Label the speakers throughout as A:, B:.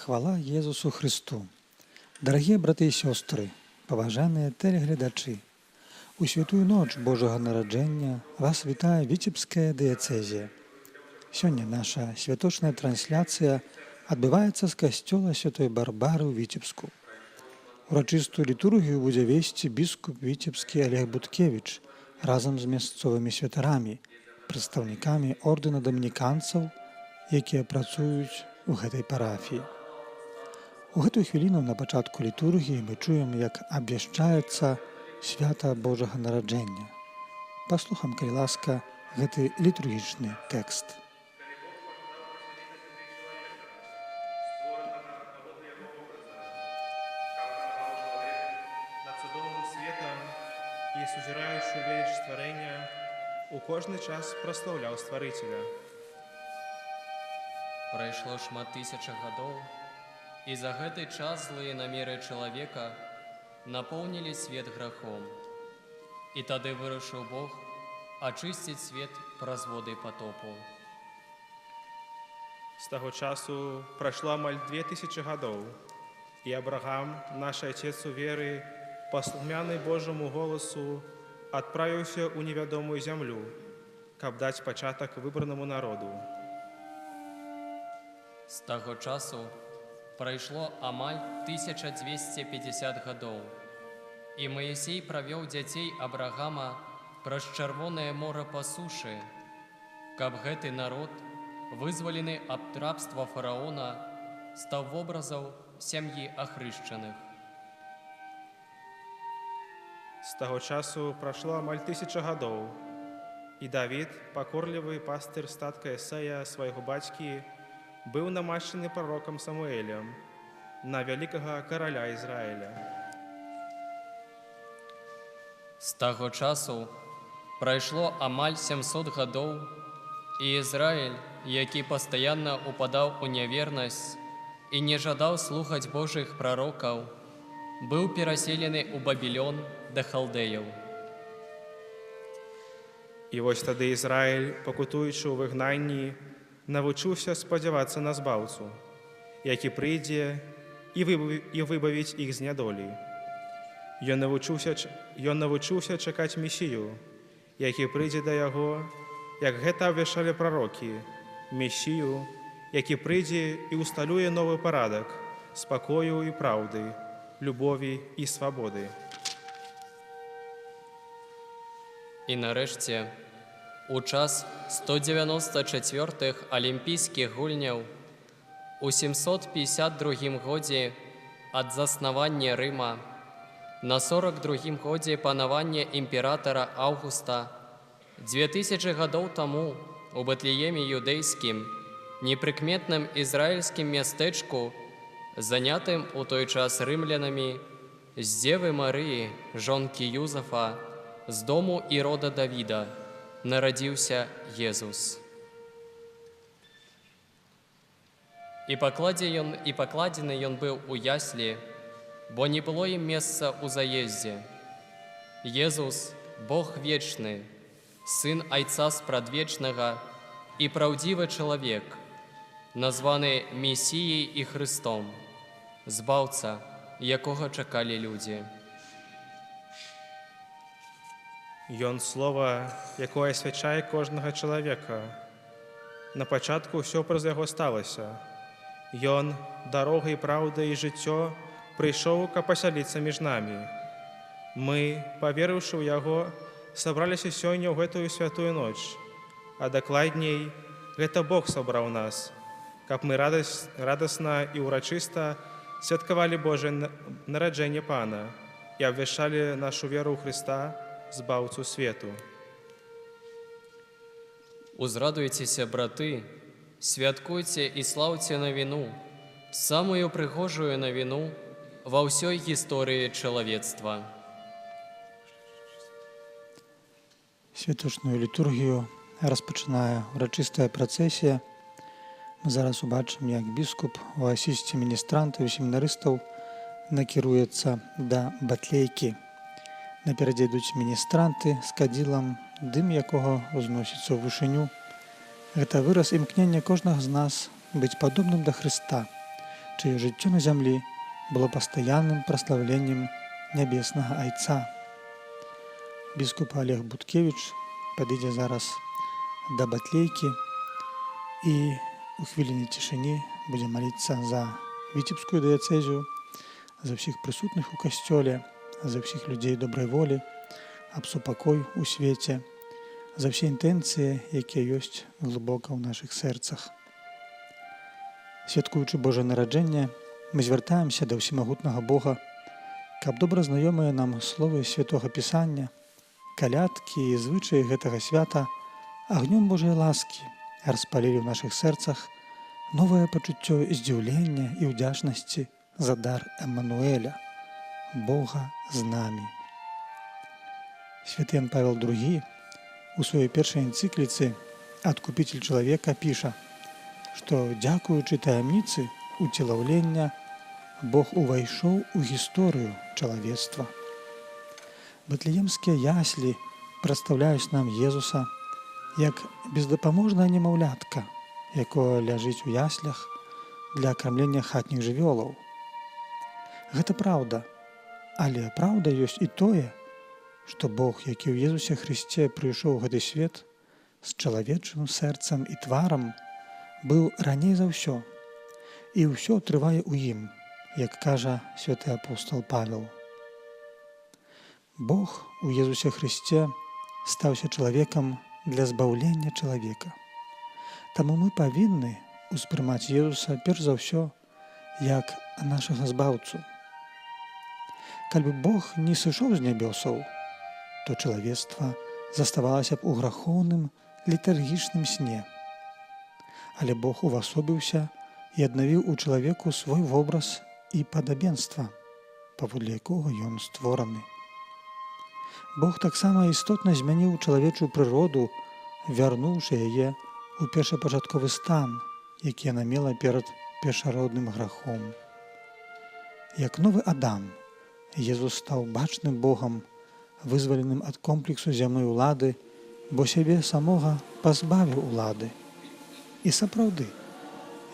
A: Хвала Езусу Хрысту! Дарагія браты і сёстры, паважаныя тэлегледачы! У святую ноч Божага нараджэння вас вітае Віцебская дыяцэзія. Сёння наша святочная трансляцыя адбываецца з касцёла святой Барбары ў Віцебску. Урачыстую літургію будзе весці біскуп віцебскі Алег Буткевіч разам з мясцовымі святарамі, прадстаўнікамі ордэна дамініканцаў, якія працуюць у гэтай парафіі. У гэтую хвіліну на пачатку літургіі мы чуем, як абвяшчаецца свята Божага нараджэння. Паслухам, калі ласка, гэты літургічны тэкст.
B: Над цудоўным светам і, сузіраючы веліч стварэння, у кожны час праслаўляў Стварыцеля.
C: Прайшло шмат тысяч гадоў, і за гэты час злыя намеры чалавека напоўнілі свет грахом. І тады вырашыў Бог ачысціць свет праз воды патопу.
B: З таго часу прайшло амаль 2000 гадоў, і Абрагам, наш айцец у веры, паслухмяны Божаму голасу, адправіўся ў невядомую зямлю, каб даць пачатак выбранаму народу.
C: З таго часу прайшло амаль 1250 гадоў, і Маісей правёў дзяцей Абрагама праз Чырвонае мора па сушы, каб гэты народ, вызвалены ад рабства фараона, стаў вобразам сям'і ахрышчаных.
B: З таго часу прайшло амаль 1000 гадоў, і Давід, пакорлівы пастыр статка Есея, свайго бацькі, быў намашчаны прарокам Самуэлем на вялікага караля Ізраіля.
C: З таго часу прайшло амаль 700 гадоў, і Ізраіль, які пастаянна ўпадаў у нявернасць і не жадаў слухаць Божых прарокаў, быў пераселены ў Бабілон да халдэяў.
B: І вось тады Ізраіль, пакутуючы ў выгнанні, навучыўся спадзявацца на Збаўцу, які прыйдзе і выбавіць іх з нядолі. Ён навучыўся чакаць Месію, які прыйдзе да яго, як гэта абвяшчалі прарокі, Месію, які прыйдзе і ўсталюе новы парадак спакою і праўды, любові і свабоды.
C: І нарэшце, у час 194-х алімпійскіх гульняў у 752 годзе ад заснавання Рыма, на 42-м годзе панавання імператара Аўгуста, 2000 гадоў таму у Бэтлееме юдэйскім, непрыкметным ізраільскім мястэчку, занятым у той час рымлянамі, з Дзевы Марыі, жонкі Юзафа, з дому Ірода Давіда, нарадзіўся Езус. І пакладзены ён быў у яслі, бо не было ім месца ў заездзе. Езус, Бог вечны, Сын Айца Спрадвечнага і праўдзівы чалавек, названы Месіяй і Хрыстом, Збаўца, якога чакалі людзі.
B: Ён слова, якое асвячае кожнага чалавека. На пачатку ўсё праз яго сталася. Ён, дарога і праўда і жыццё, прыйшоў, каб пасяліцца між намі. Мы, паверыўшы ў яго, сабраліся сёння ў гэтую святую ноч, а дакладней, гэта Бог сабраў нас, каб мы радасна і ўрачыста святкавалі Божае нараджэнне Пана і абвяшчалі нашу веру ў Хрыста, Збаўцу свету.
C: Узрадуйцеся, браты, святкуйце і слаўце навіну, самую прыгожую навіну ва ўсёй гісторыі чалавецтва.
A: Святочную літургію распачынае урачыстая працэсія. Мы зараз убачым, як біскуп у асісце міністрантаў і семінарыстаў накіруецца да батлейкі. Наперадзе ідуць міністранты з кадзілам, дым якога ўзносіцца ў вышыню. Гэта выраз імкнення кожнага з нас быць падобным да Хрыста, чыё жыццё на зямлі было пастаянным праслаўленнем нябеснага Айца. Біскуп Алег Буткевіч падыдзе зараз да батлейкі і у хвіліне цішыні будзе маліцца за Віцебскую дыяцэзію, за ўсіх прысутных у касцёле, за ўсіх людзей добрай волі, аб супакой у свеце, за ўсе інтэнцыі, якія ёсць глыбока ў нашых сэрцах. Святкуючы Божае нараджэнне, мы звяртаемся да ўсемагутнага Бога, каб добра знаёмыя нам словы Святога Пісання, калядкі і звычаі гэтага свята агнём Божай ласкі распалілі ў нашых сэрцах новае пачуццё здзіўлення і ўдзячнасці за дар Эммануэля, Бога з намі. Святы Ян Павел II у сваёй першай энцыкліцы «Адкупіцель чалавека» піша, што, дзякуючы таямніцы уцелаўлення, Бог увайшоў у гісторыю чалавецтва. Бэтлеемскія яслі прадстаўляюць нам Езуса як бездапаможнае немаўлятка, якое ляжыць у яслях для акрамлення хатніх жывёлаў. Гэта праўда, але праўда ёсць і тое, што Бог, які ў Езусе Хрысце прыйшоў у гэты свет з чалавечым сэрцам і тварам, быў раней за ўсё, і ўсё трывае ў ім, як кажа святы апостал Павел. Бог у Езусе Хрысце стаўся чалавекам для збаўлення чалавека. Таму мы павінны успрымаць Езуса перш за ўсё як нашага збаўцу. Калі б Бог не сышоў з нябёсаў, то чалавецтва заставалася б у грахоўным летаргічным сне. Але Бог увасобіўся і аднавіў у чалавеку свой вобраз і падабенства, паводле якога ён створаны. Бог таксама істотна змяніў чалавечую прыроду, вярнуўшы яе ў першапачатковы стан, які яна мела перад першародным грахом. Як новы Адам, Езус стаў бачным Богам, вызваленым ад комплексу зямной улады, бо сябе самога пазбавіў улады. І сапраўды,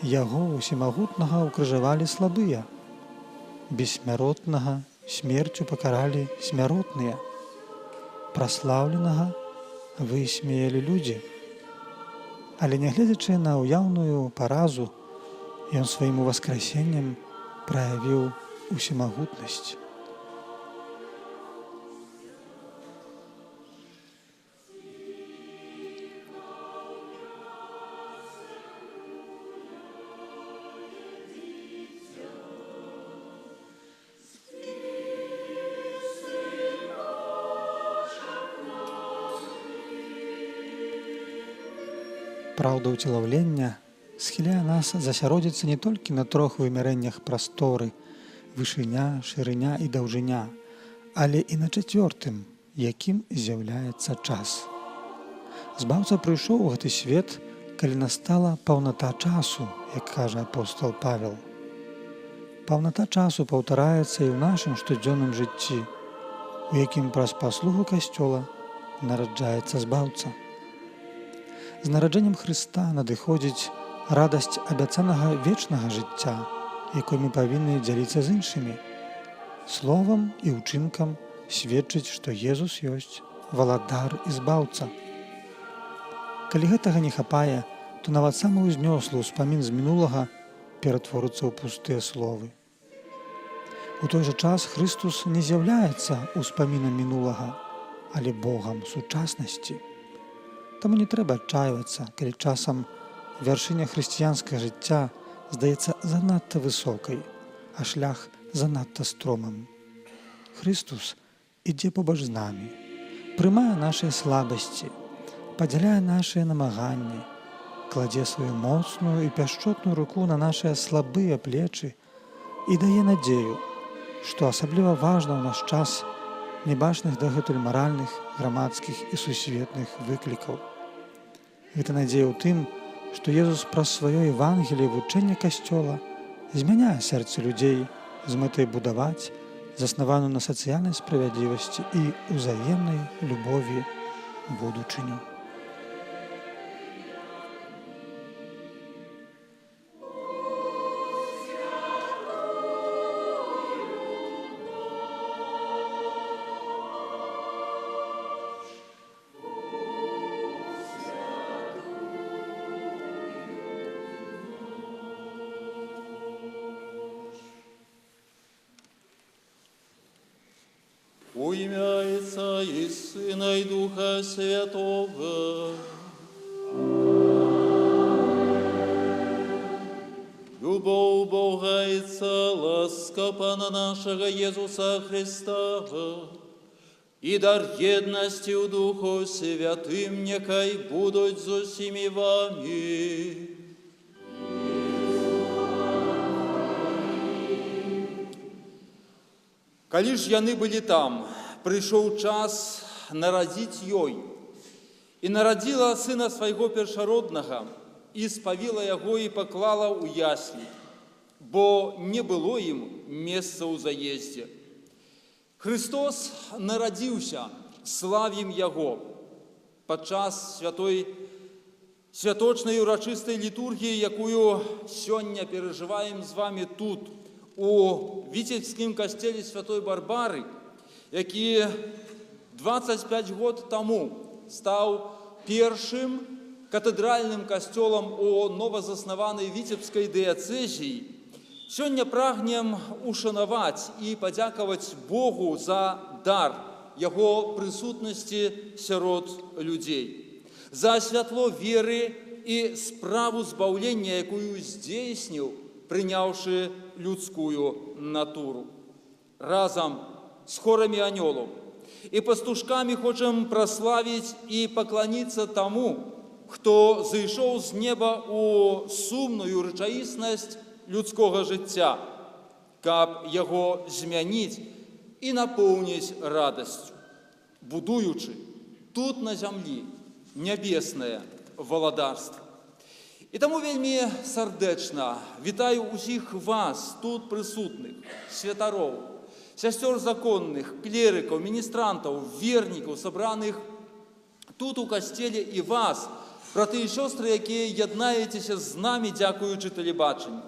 A: яго усемагутнага ўкрыжавалі слабыя, бессмяротнага смерцю пакаралі смяротныя, праслаўленага высмеялі людзі. Але нягледзячы на ўяўную паразу, ён сваім уваскрасеннем праявіў усемагутнасць. Праўда ўцелаўлення схіляе нас засяродзіцца не толькі на трох вымярэннях прасторы – вышыня, шырыня і даўжыня, але і на чацвёртым, якім з'яўляецца час. Збаўца прыйшоў у гэты свет, калі настала паўната часу, як кажа апостал Павел. Паўната часу паўтараецца і ў нашым штодзённым жыцці, у якім праз паслугу касцёла нараджаецца збаўца. З нараджэннем Хрыста надыходзіць радасць абяцанага вечнага жыцця, якой мы павінны дзяліцца з іншымі. Словам і ўчынкам сведчыць, што Езус ёсць валадар і збаўца. Калі гэтага не хапае, то нават самы ўзнёслы ўспамін з мінулага ператворыцца ў пустыя словы. У той жа час Хрыстус не з'яўляецца ўспамінам мінулага, але Богам сучаснасці. Таму не трэба адчайвацца, калі часам вяршыня хрысціянскага жыцця здаецца занадта высокай, а шлях занадта стромым. Хрыстус ідзе побач з намі, прымае нашыя слабасці, падзяляе нашыя намаганні, кладзе сваю моцную і пяшчотную руку на нашыя слабыя плечы і дае надзею, што асабліва важна ў наш час небачных дагэтуль маральных, грамадскіх і сусветных выклікаў. Гэта надзея ў тым, што Езус праз сваё Евангелие вучэнне касцёла змяняе сэрцы людзей з мэтай будаваць заснаваную на сацыяльнай справядлівасці і ўзаемнай любові будучыню.
D: імя Айца і Сына і Духа Святога. Любоў Бога Айца, ласка Пана нашага Езуса Хрыста і дар еднасці ў Духу Святым няхай будуць з усімі вамі. Калі ж яны былі там, прыйшоў час нарадзіць ёй. І нарадзіла сына свайго першароднага, і спавіла яго і паклала ў яслі, бо не было ім месца ў заездзе. Хрыстос нарадзіўся, славім Яго. Падчас святочнай урачыстай літургіі, якую сёння перажываем з вамі тут, у Віцебскім касцеле святой Барбары, які 25 год таму стаў першым катэдральным касцёлам у новазаснаванай Віцебскай дыяцэзіі, сёння прагнем ушанаваць і падзякаваць Богу за дар Яго прысутнасці сярод людзей, за святло веры і справу збаўлення, якую здзейсніў, прыняўшы людскую натуру. Разам з хорамі анёлаў і пастушкамі хочам праславіць і пакланіцца таму, хто зышоў з неба ў сумную рэчаіснасць людскога жыцця, каб яго змяніць і напоўніць радасцю, будуючы тут на зямлі нябеснае валадарства. І таму вельмі сардэчна вітаю ўсіх вас тут прысутных, святароў, сясцёр законных, клерыкаў, міністрантаў, вернікаў, сабраных тут у касцеле і вас, браты і сёстры, якія яднаецеся з намі, дзякуючы тэлебачанню.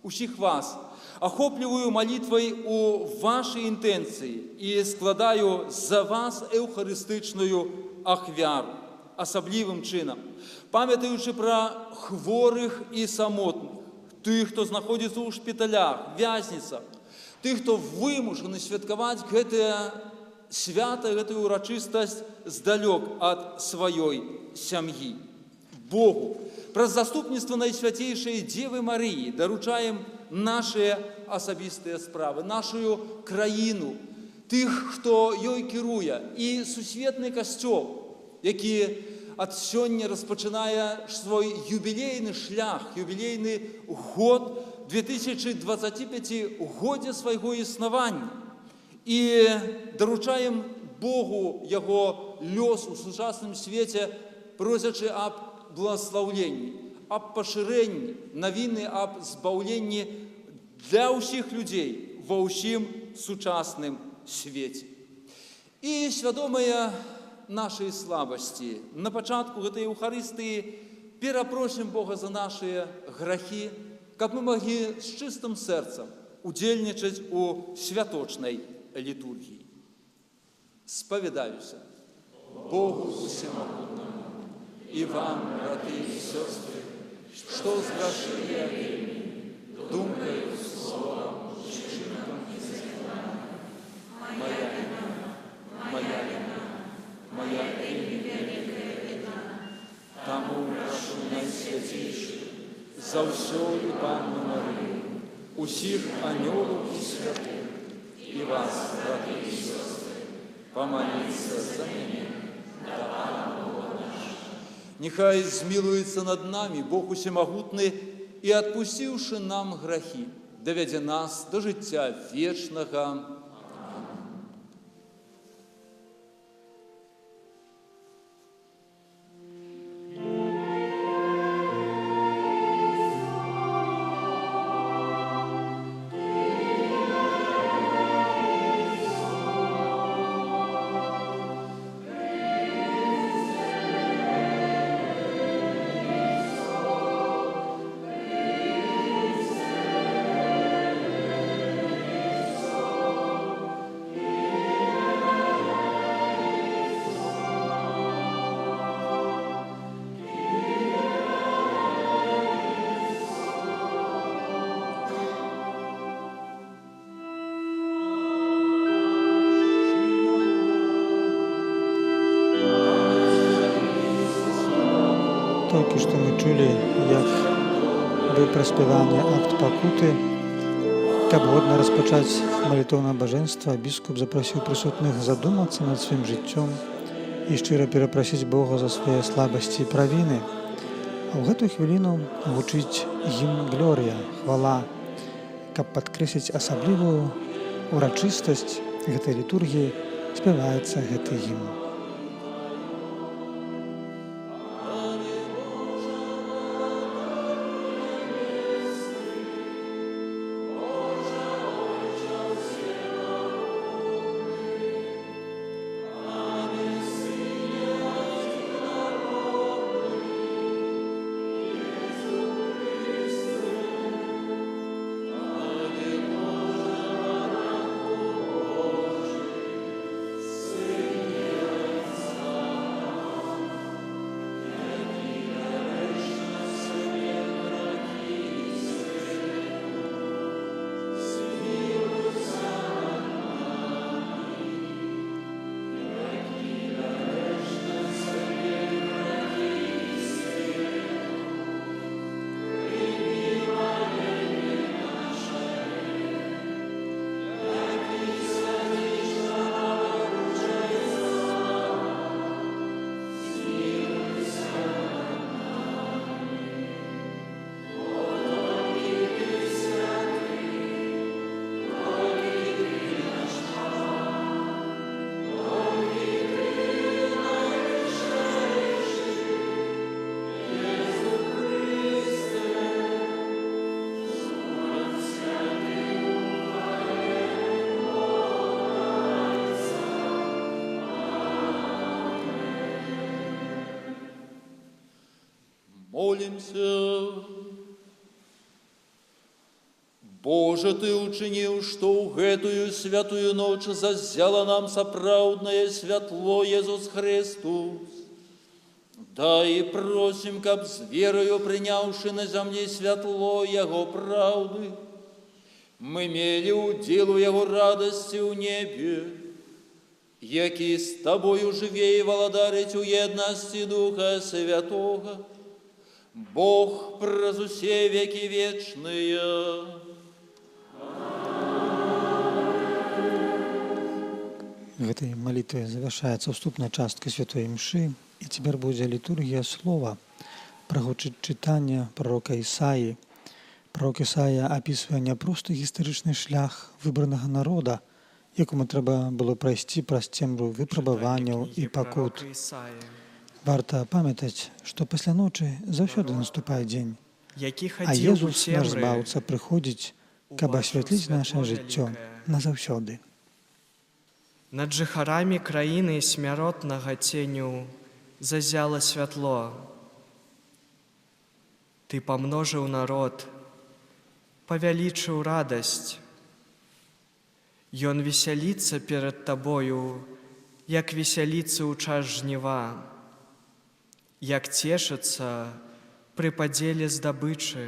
D: Усіх вас ахопліваю малітвай у вашай інтэнцыі і складаю за вас эўхарыстычную ахвяру, асаблівым чынам, памятаючы пра хворых і самотных, тых, хто знаходзіцца ў шпіталях, вязніцах, тых, хто вымушаны святкаваць гэтае свята, гэтую урачыстасць здалёк ад сваёй сям'і. Богу, праз заступніцтва Найсвяцейшай Дзевы Марыі даручаем нашыя асабістыя справы, нашу краіну, тых, хто ёй кіруе, і сусветны касцёл, які ад сёння распачынае свой юбілейны шлях, юбілейны год 2025 годзе свайго існавання. І даручаем Богу яго лёс у сучасным свеце, просячы аб благаслаўленні, аб пашырэнні навіны аб збаўленні для ўсіх людзей ва ўсім сучасным свеце. І свядомыя нашай слабасці, на пачатку гэтай Эўхарыстыі перапросім Бога за нашыя грахі, каб мы маглі з чыстым сэрцам удзельнічаць у святочнай літургіі. Спавядаюся Богу усемагутнаму і вам, браты і сёстры, што зграшыў я вельмі, думкаю, словам, учынкам і занядбаннем. Мая віна, мая віна, мая вельмі вялікая віна. Таму прашу Найсвяцейшую, заўсёды Панну Марыю, усіх анёлаў і святых, і вас, браты і сёстры, памаліцца за мяне да Пана Бога нашага. Няхай змілуецца над намі Бог усемагутны і, адпусціўшы нам грахі, давядзе нас да жыцця вечнага.
A: Толькі што мы чулі, як быў праспяваны акт пакуты. Каб годна распачаць малітоўнае набажэнства, біскуп запрасіў прысутных задумацца над сваім жыццём і шчыра перапрасіць Бога за свае слабасці і правіны. А ў гэтую хвіліну гучыць гімн «Глорыя», хвала, каб падкрэсліць асаблівую урачыстасць гэтай літургіі, спяваецца гэты гімн.
D: Молімся. Божа, Ты учыніў, што ў гэтую святую ноч заззяла нам сапраўднае святло Езус Хрыстус. Дай, просім, каб з вераю прыняўшы на зямлі святло Яго праўды, мы мелі ўдзел у Яго радасці ў небе, які з Табою жыве і валадарыць у еднасці Духа Святога, Бог праз усе векі вечныя.
A: Гэтай малітвай завяршаецца ўступная частка святой імшы, і цяпер будзе літургія слова. Прагучыць чытанне прарока Ісаі. Прарок Ісая апісвае няпросты гістарычны шлях выбранага народа, якому трэба было прайсці праз цемру выпрабаванняў і пакут. Варта памятаць, што пасля ночы заўсёды наступае дзень,
E: які
A: а
E: хадзіў у
A: Езус, наш
E: цемры,
A: Збаўца, прыходзіць, каб
E: убачыў
A: асвятліць наше
E: святло
A: жыццё
E: вялікае.
A: назаўсёды.
E: Над жыхарамі краіны смяротнага ценю зазяла святло. Ты памножыў народ, павялічыў радасць. Ён весяліцца перад табою, як весяліцца ў час жніва, як цешыцца пры падзеле здабычы.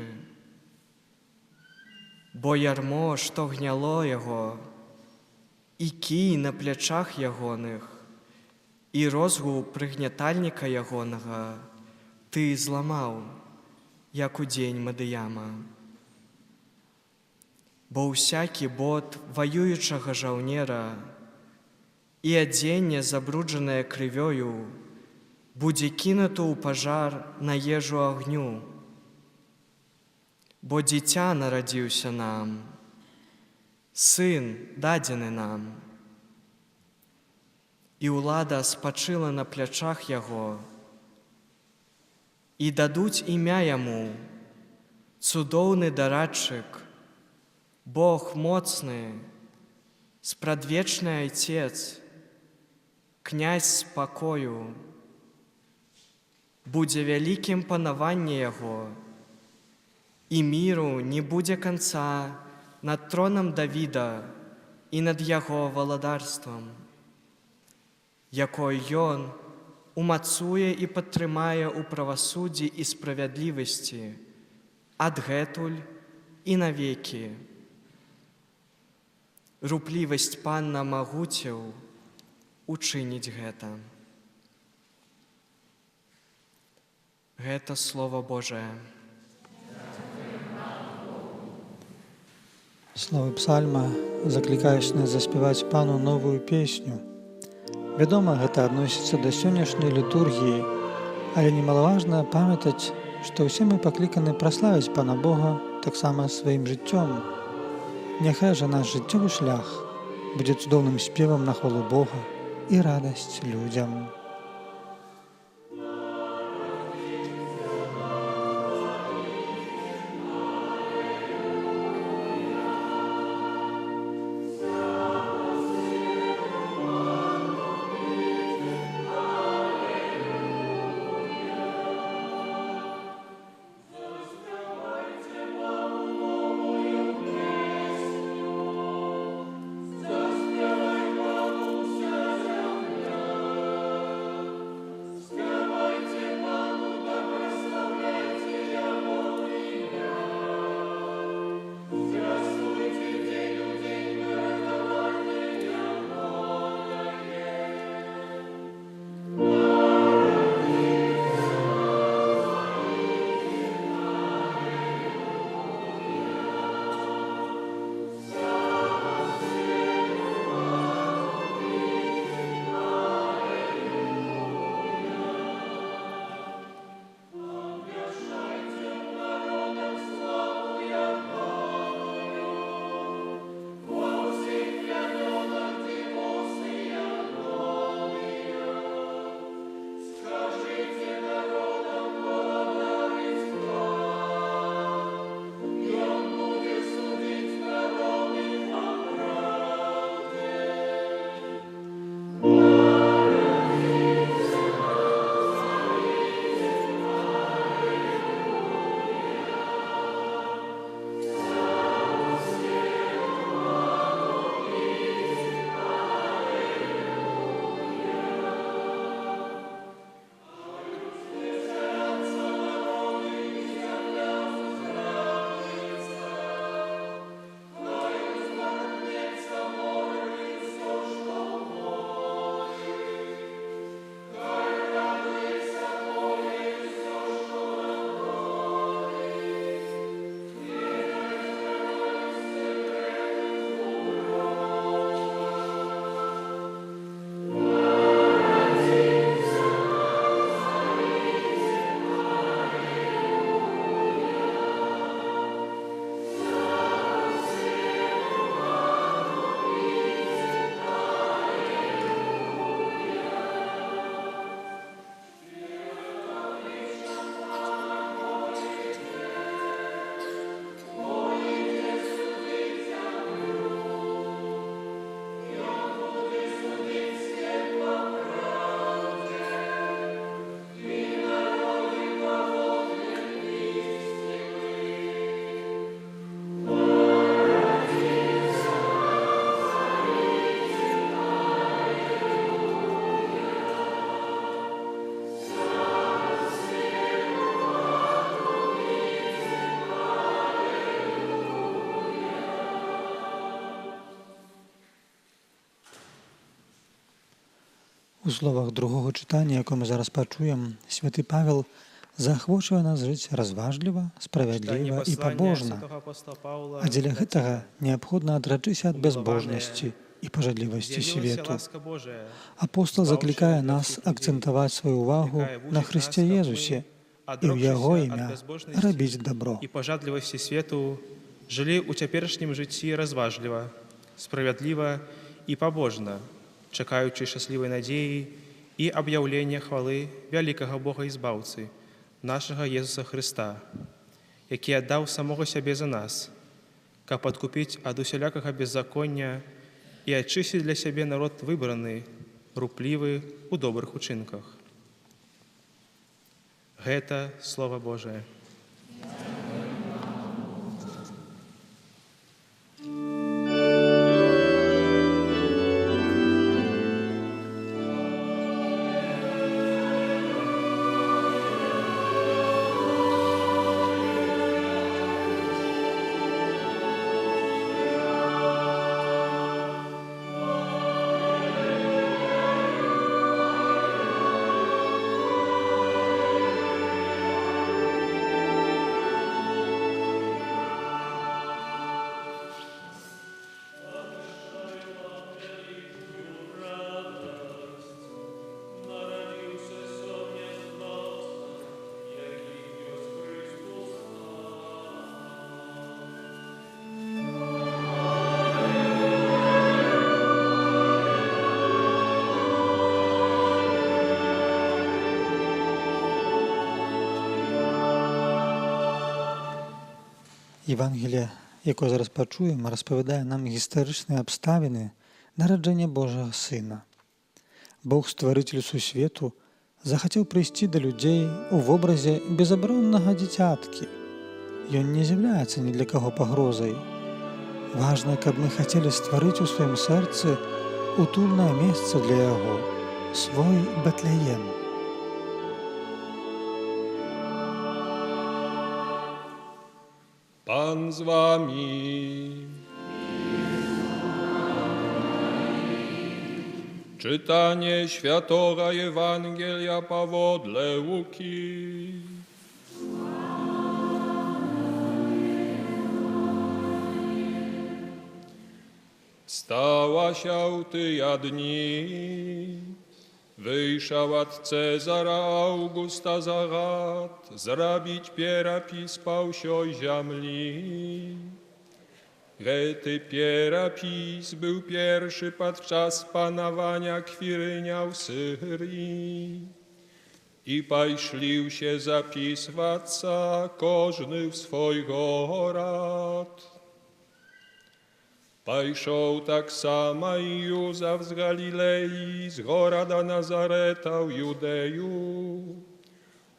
E: Бо ярмо, што гняло яго, і кій на плячах ягоных, і розгу прыгнятальніка ягонага ты зламаў, як у дзень Мадыяма. Бо ўсякі бот ваюючага жаўнера і адзенне, забруджанае крывёю, будзе кінута ў пажар на ежу агню. Бо дзіця нарадзіўся нам, сын дадзены нам, і ўлада спачыла на плячах яго, і дадуць імя яму, цудоўны дарадчык, Бог моцны, спрадвечны Айцец, князь спакою. Будзе вялікім панаванне яго, і міру не будзе канца над тронам Давіда і над яго валадарствам, якое ён умацуе і падтрымае ў правасуддзі і справядлівасці адгэтуль і навекі. Руплівасць Пана магуцяў учыніць гэта. Гэта Слова Божае.
A: Словы псальма заклікаюць нас заспяваць Пану новую песню. Вядома, гэта адносіцца да сённяшняй літургіі, але немалаважна памятаць, што ўсе мы пакліканы праславіць Пана Бога таксама сваім жыццём. Няхай жа наш жыццёвы шлях будзе цудоўным спевам на хвалу Бога і радасць людзям. У словах другого чытання, якое мы зараз пачуем, святы Павел заахвочвае нас жыць разважліва, справядліва і пабожна. А дзеля гэтага неабходна адрачыся ад бязбожнасці і пажадлівасці свету. Апостал заклікае нас акцэнтаваць сваю ўвагу на Хрысце Езусе і ў яго імя рабіць дабро.
B: І пажадлівасці свету жылі ў цяперашнім жыцці разважліва, справядліва і пабожна, чакаючы шчаслівай надзеі і аб'яўлення хвалы вялікага Бога і Збаўцы, нашага Езуса Хрыста, які аддаў самога сябе за нас, каб адкупіць ад усялякага беззаконня і ачысціць для сябе народ выбраны, руплівы ў добрых учынках. Гэта Слова Божае.
A: Евангелие, якое зараз пачуем, распавядае нам гістарычныя абставіны нараджэння Божага Сына. Бог, стварыцель сусвету, захацеў прыйсці да людзей у вобразе безабароннага дзіцяткі. Ён не з'яўляецца ні для каго пагрозай. Важна, каб мы хацелі стварыць у сваім сэрцы утульнае месца для яго, свой Бэтлеем.
F: Пан з вамі. Чытанне Святога Евангелля паводле Лукі. Сталася ў тыя дні, wyszał od Cezara Augusta загад зрабіць перапіс па ўсёй зямлі. Гэты перапіс быў першы падчас панавання Квірыня ў Сырыі. І пайшлі ўсе запісвацца, кожны ў свой горад. Пайшоў таксама і Юзаф з Галілеі, з горада Назарета ў Юдэю,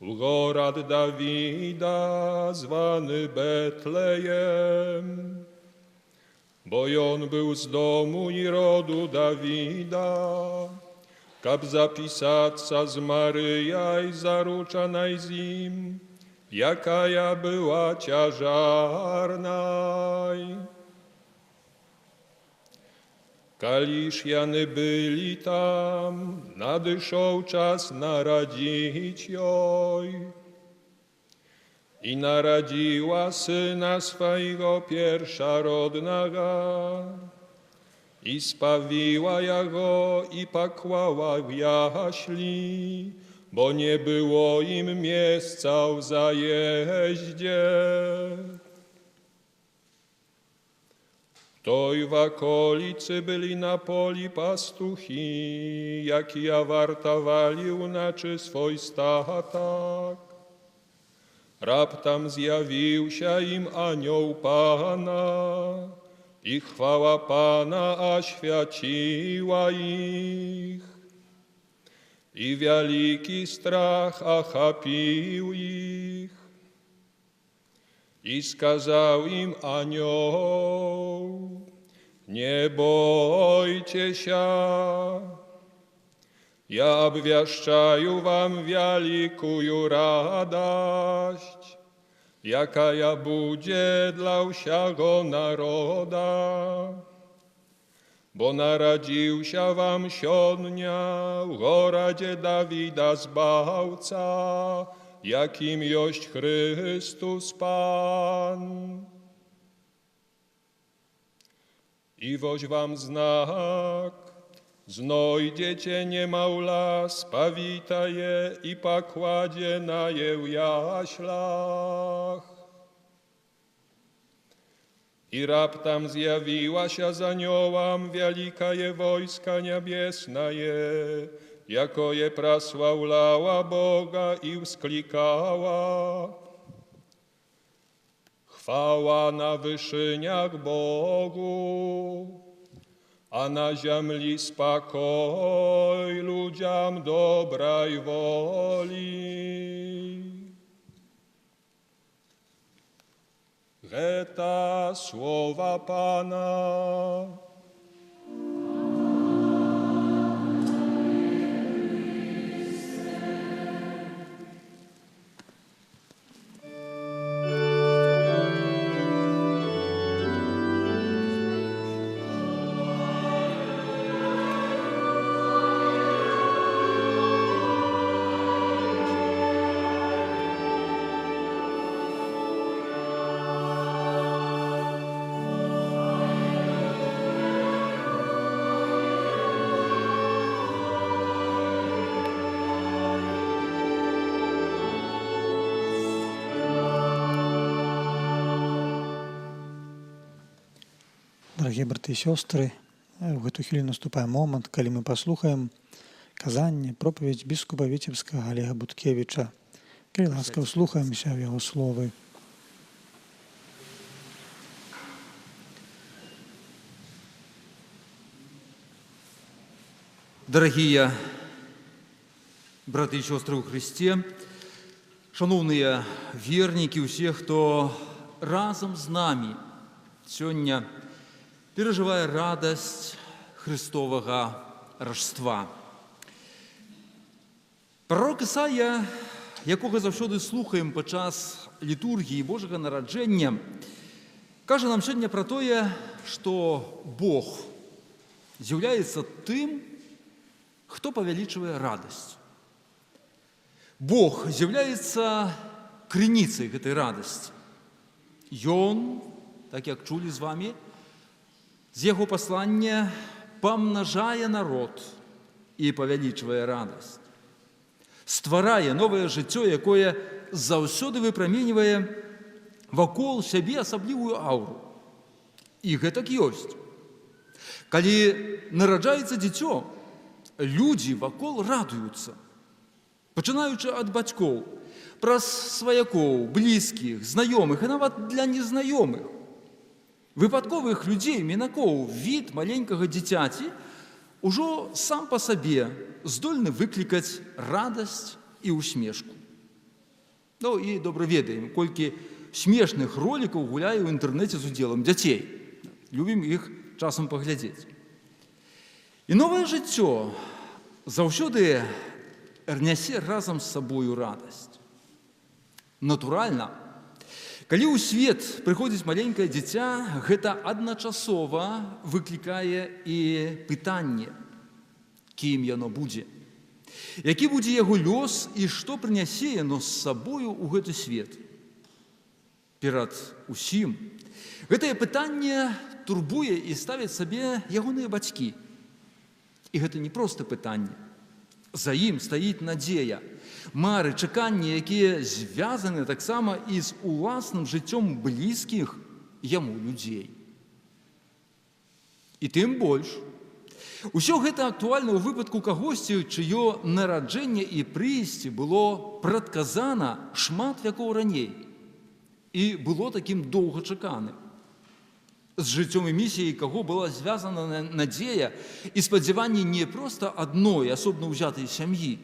F: у горад Давіда, званы Бэтлеем, бо ён быў з дому і роду Давіда, каб запісацца з Марыяй, заручанай з ім, якая была цяжарнай. Калі ж яны былі там, надышоў час нарадзіць ёй. I narodziła syna swojego pierwszorodnego i spawiła jego i pakłała w jaśli, bo nie było im miejsca w zajeździe. Toj w okolicy byli na poli pastuchi, jaki awartowali unaczy swój statek. Raptam zjawił się im anioł Pana i chwała Pana oświaciła ich. I wielki strach ochapił ich. I skazał im anioł: nie bójcie się, ja obwieszczaję wam wielką radość, jaka będzie dla всего naroda. Bo narodził się wam siodnia w gorodzie Dawida Zbawca, jakim jest Chrystus Pan. I woź wam znak, znajdziecie niemawla, spawita je i pokładzie na je w jaślach. I raptam zjawiła się z aniołam wielika je wojska niebiesnaje, jako je prasławlała Boga i wsklikała: chwała na wyszyniach Bogu, a na ziemi spokój ludziom dobrej woli. Geta słowa Pana.
A: Дарагія браты і сёстры, у гэту хвіліну наступае момант, калі мы паслухаем казанне, пропаведзь біскупа Віцебскага Алега Буткевіча. Калі ласка, услухаемся ў яго словы.
D: Дарагія браты і сёстры ў Хрысце, шаноўныя вернікі, усе, хто разам з намі сёння перажывае радасць Хрыстовага Рождства. Прарок Ісая, якога заўсёды слухаем падчас літургіі Божага нараджэння, кажа нам сёння пра тое, што Бог з'яўляецца тым, хто павялічвае радасць. Бог з'яўляецца крыніцай гэтай радасці. Ён, так як чулі з вамі, з яго паслання памнажае народ і павялічвае радасць. Стварае новае жыццё, якое заўсёды выпраменьвае вакол сябе асаблівую ауру. І гэтак ёсць. Калі нараджаецца дзіцё, людзі вакол радуюцца, пачынаючы ад бацькоў, праз сваякоў, блізкіх, знаёмых і нават для незнаёмых. Выпадковых людзей, мінакоў, від маленькага дзіцяці ўжо сам па сабе здольны выклікаць радасць і усмешку. Ну і добра ведаем, колькі смешных ролікаў гуляе ў інтэрнэце з удзелам дзяцей. Любім іх часам паглядзець. І новае жыццё заўсёды нясе разам з сабою радасць. Натуральна, калі ў свет прыходзіць маленькае дзіця, гэта адначасова выклікае і пытанне, кім яно будзе, які будзе яго лёс і што прынясе яно з сабою ў гэты свет. Перад усім гэтае пытанне турбуе і ставяць сабе ягоныя бацькі. І гэта не проста пытанне. За ім стаіць надзея, мары, чаканні, якія звязаны таксама і з уласным жыццём блізкіх яму людзей. І тым больш, усё гэта актуальна ў выпадку кагосьці, чыё нараджэнне і прыйсце было прадказана шмат вякоў раней і было такім доўгачаканым. З жыццём і місіяй каго была звязана надзея і спадзяванне не проста адной асобна ўзятай сям'і,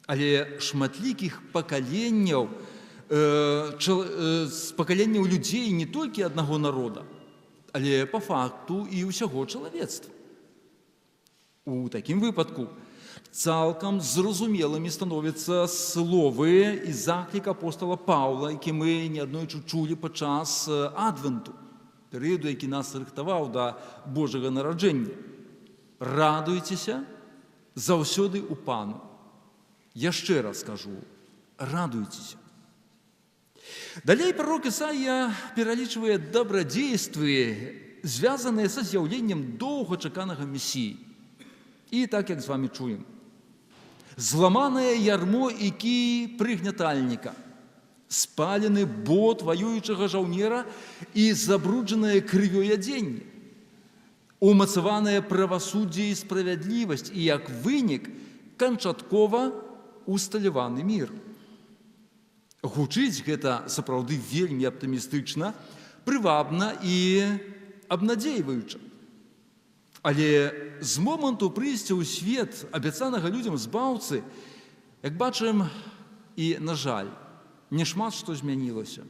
D: але шматлікіх пакаленняў, з пакаленняў людзей не толькі аднаго народа, але па факту і ўсяго чалавецтва. У такім выпадку цалкам зразумелымі становяцца словы і заклік апостала Паўла, які мы неаднойчы чулі падчас адвенту, перыяду, які нас рыхтаваў да Божага нараджэння. Радуйцеся заўсёды ў Пану. Яшчэ раз скажу, радуйцеся. Далей прарок Ісаія пералічвае дабрадзействы, звязаныя са з'яўленнем доўгачаканага Месіі. І так, як з вамі чуем. Зламанае ярмо і кій прыгнятальніка, спалены бот ваюючага жаўнера і забруджанае крывёй адзенне, умацаванае правасуддзе і справядлівасць і, як вынік, канчаткова усталяваны мір. Гучыць гэта сапраўды вельмі аптымістычна, прывабна і абнадзейваюча. Але з моманту прыйсця ў свет абяцанага людзям збаўцы, як бачым, і, на жаль, няшмат што змянілася.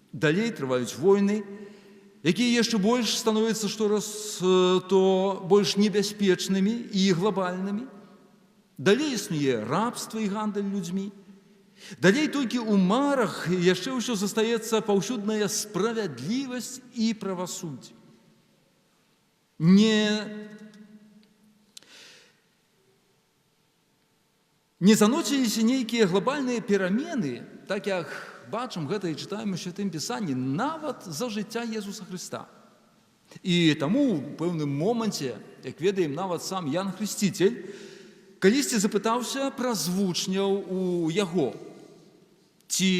D: Далей трываюць войны, якія яшчэ больш становяцца штораз то больш небяспечнымі і глобальнымі. Далей існуе рабства і гандаль людзьмі. Далей толькі ў марах яшчэ ўсё застаецца паўсюдная справядлівасць і правасуддзе. Не заноціліся нейкія глобальныя перамены, так як бачым гэта і чытаем у Святым Пісанні, нават за жыцця Езуса Хрыста. І таму ў пэўным моманце, як ведаем, нават сам Ян Хрысціцель калісьці запытаўся праз вучняў у яго: ці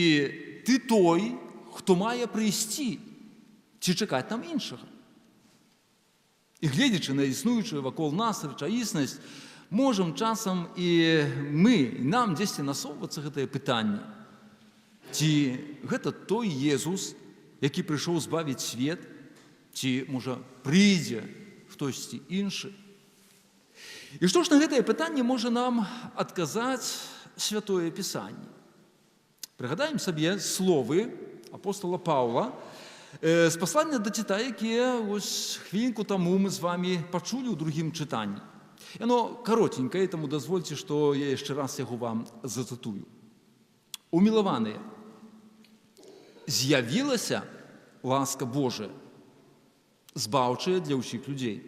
D: ты той, хто мае прыйсці, ці чакаць нам іншага? І гледзячы на існуючую вакол нас рэчаіснасць, можам часам і мы, і нам дзесьці насоўвацца гэтае пытанне. Ці гэта той Езус, які прыйшоў збавіць свет, ці, можа, прыйдзе хтосьці іншы? І што ж на гэтае пытанне можа нам адказаць Святое Пісанне? Прыгадаем сабе словы апостала Паўла з паслання да Ціта, якія ось хвілінку таму мы з вами пачулі ў другім чытанні. Яно каротенькае, таму дазвольце, што я яшчэ раз яго вам зацытую. «Умілаваныя, з'явілася ласка Божая, збаўчая для ўсіх людзей,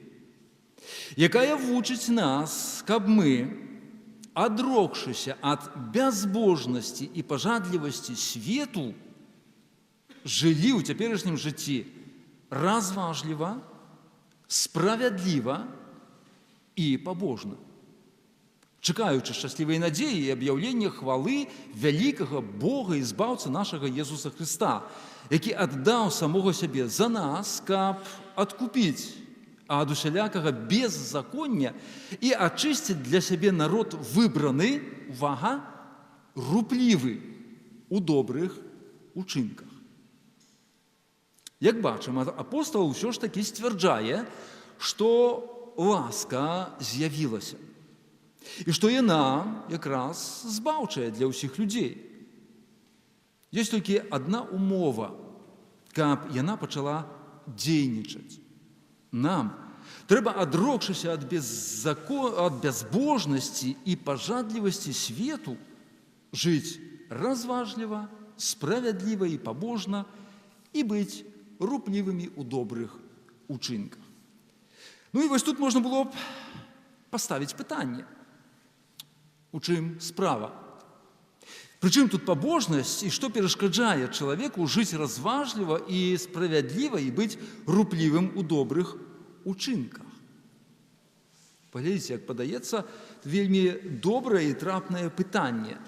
D: якая вучыць нас, каб мы, адрокшыся ад бязбожнасці і пажадлівасці свету, жылі ў цяперашнім жыцці разважліва, справядліва і пабожна, чакаючы шчаслівай надзеі і аб'яўлення хвалы вялікага Бога і Збаўцы нашага Езуса Хрыста, які аддаў самога сябе за нас, каб адкупіць ад усялякага беззаконня і ачысціць для сябе народ выбраны, увага, руплівы у добрых учынках». Як бачым, апостал ўсё ж такі сцвярджае, што ласка з'явілася і што яна якраз збаўчая для ўсіх людзей. Ёсць толькі адна умова, каб яна пачала дзейнічаць. Нам трэба, адрокшыся ад бязбожнасці і пажадлівасці свету, жыць разважліва, справядліва і пабожна і быць руплівымі ў добрых учынках. Ну і вось тут можна было б паставіць пытанне. У чым справа? Прычым тут пабожнасць і што перашкаджае чалавеку жыць разважліва і справядліва і быць руплівым у добрых учынках? Паглядзіце, як падаецца, вельмі добрае і трапнае пытанне.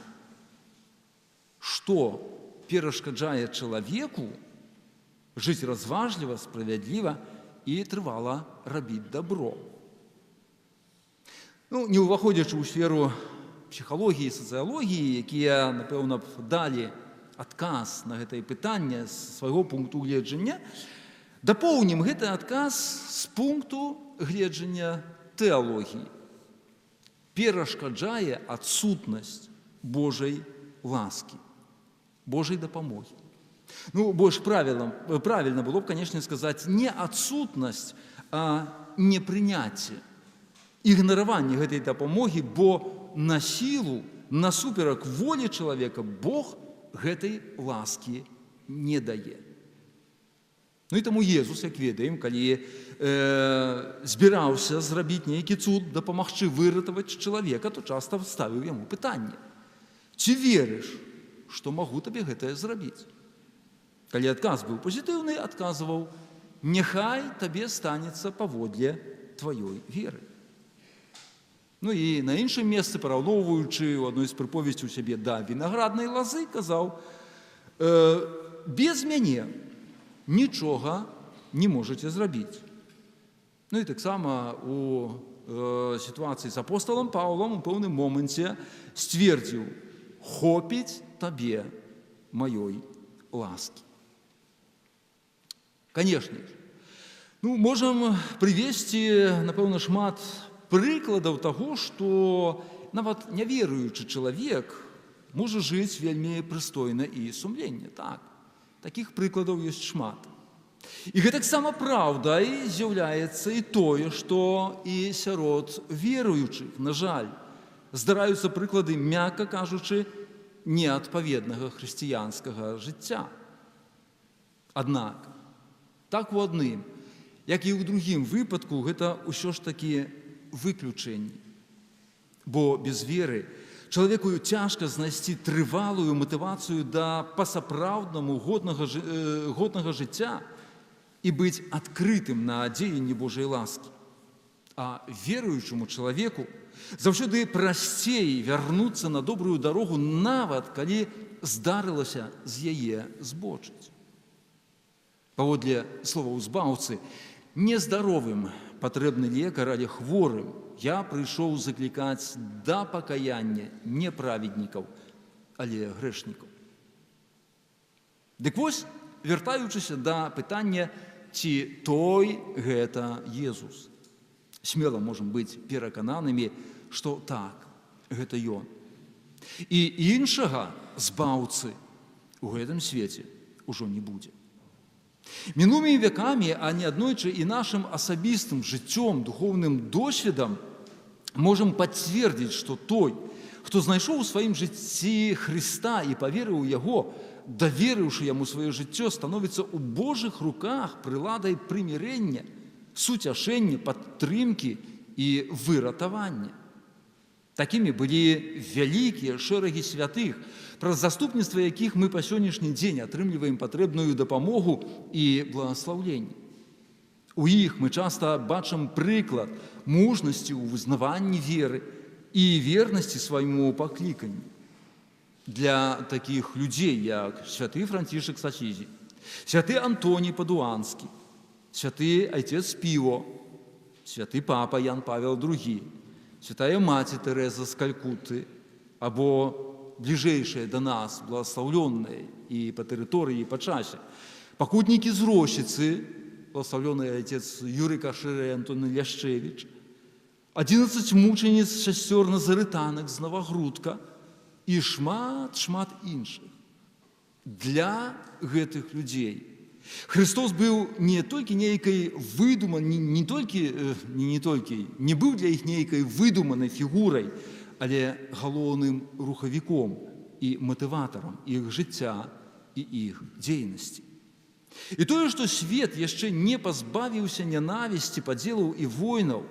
D: Што перашкаджае чалавеку жыць разважліва, справядліва і трывала рабіць дабро? Ну, не ўваходзячы ў сферу псіхалогіі і сацыялогіі, якія, напэўна, б далі адказ на гэтае пытанне з свайго пункту гледжання, дапоўнім гэты адказ з пункту гледжання тэалогіі. Перашкаджае адсутнасць Божай ласкі, Божай дапамогі. Ну, больш правільна было б, конечно, сказаць не адсутнасць, а непрыняцце, ігнараванне гэтай дапамогі, бо на сілу, насуперак волі чалавека Бог гэтай ласкі не дае. Ну і таму Езус, як ведаем, калі збіраўся зрабіць нейкі цуд, дапамагчы выратаваць чалавека, то часта ставіў яму пытанне: «Ці верыш, што магу табе гэтае зрабіць?» Калі адказ быў пазітыўны, адказваў: «Няхай табе станецца паводле тваёй веры». Ну і на іншым месцы, параўноўваючы ў адной з прыповесцяў сябе да вінаграднай лазы, казаў: «Без мяне нічога не можаце зрабіць». Ну і таксама у сітуацыі з апосталам Паўлам у пэўным моманце сцвердзіў: «Хопіць табе маёй ласкі». Конечно ж, ну, можам прывесці, напэўна, шмат прыкладаў таго, што нават няверуючы чалавек можа жыць вельмі прыстойна і сумленна. Так, такіх прыкладаў ёсць шмат. І гэтаксама праўдай з'яўляецца і тое, што і сярод веруючых, на жаль, здараюцца прыклады, мякка кажучы, неадпаведнага хрысціянскага жыцця. Аднак, так у адным, як і ў другім выпадку, гэта ўсё ж такі выключэнні. Бо без веры чалавеку цяжка знайсці трывалую матывацыю да па-сапраўднаму годнага жыцця і быць адкрытым на дзеянні Божай ласкі. А веруючаму чалавеку заўсёды прасцей вярнуцца на добрую дарогу, нават калі здарылася з яе збочыць. Паводле словаў Збаўцы, нездаровым патрэбны лекар, але хворым. Я прыйшоў заклікаць да пакаяння не праведнікаў, але грэшнікаў. Дык вось, вяртаючыся да пытання, ці той гэта Езус. Смела можам быць перакананымі, што так, гэта ён. І іншага збаўцы у гэтым свеце ўжо не будзе. Мінулымі вякамі, а не аднойчы і нашым асабістым жыццём, духоўным досведам можам пацвердзіць, што той, хто знайшоў у сваім жыцці Хрыста і паверыў у яго, даверыўшы яму сваё жыццё, становіцца ў Божых руках прыладай прымірэння, суцяшэння, падтрымкі і выратавання. Такімі былі вялікія шэрагі святых, праз заступніцтва якіх мы па сённяшні дзень атрымліваем патрэбную дапамогу і благаслаўленне. У іх мы часта бачым прыклад мужнасці ў вызнаванні веры і вернасці свайму пакліканню. Для такіх людзей, як святы Францішак з Асізі, святы Антоній Падуанскі, святы айцец Піо, святы папа Ян Павел II, святая маці Тэрэза з Калькуты, або бліжэйшыя да нас, благаслаўлёныя і па тэрыторыі, і па часе, пакутнікі з Росіцы, благаслаўлёны айцец Юрый Кашыра і Антон Ляшчэвіч, 11 мучаніц сясцёр назарытанак з Навагрудка і шмат, шмат іншых. Для гэтых людзей Хрыстос быў не толькі нейкай выдуманай, не толькі, не толькі, не быў для іх нейкай выдуманай фігурай, але галоўным рухавіком і матыватарам іх жыцця і іх дзейнасці. І тое, што свет яшчэ не пазбавіўся нянавісці, падзелаў і войнаў,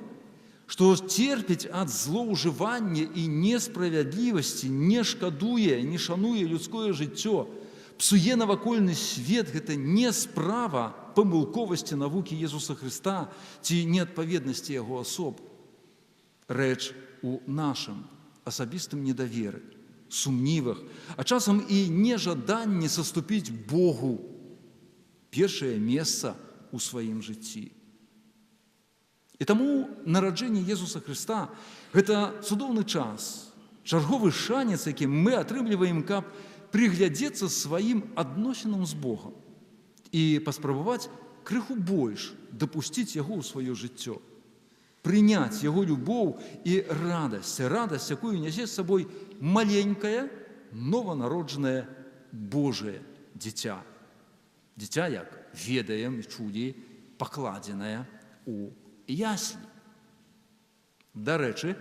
D: што церпіць ад злоўжывання і несправядлівасці, не шкадуе, не шануе людское жыццё, псуе навакольны свет, гэта не справа памылковасці навукі Езуса Хрыста ці неадпаведнасці яго асоб. Рэч у нашым асабістым недаверы, сумнівах, а часам і нежаданні саступіць Богу першае месца ў сваім жыцці. І таму нараджэнне Езуса Хрыста — гэта цудоўны час, чарговы шанец, які мы атрымліваем, каб прыглядзецца сваім адносінам з Богам і паспрабаваць крыху больш дапусціць яго ў сваё жыццё, прыняць яго любоў і радасць, радасць, якую нясе з сабой маленькае, нованароджанае Божае дзіця. Дзіця, як ведаем і чулі, пакладзенае у яслі. Дарэчы,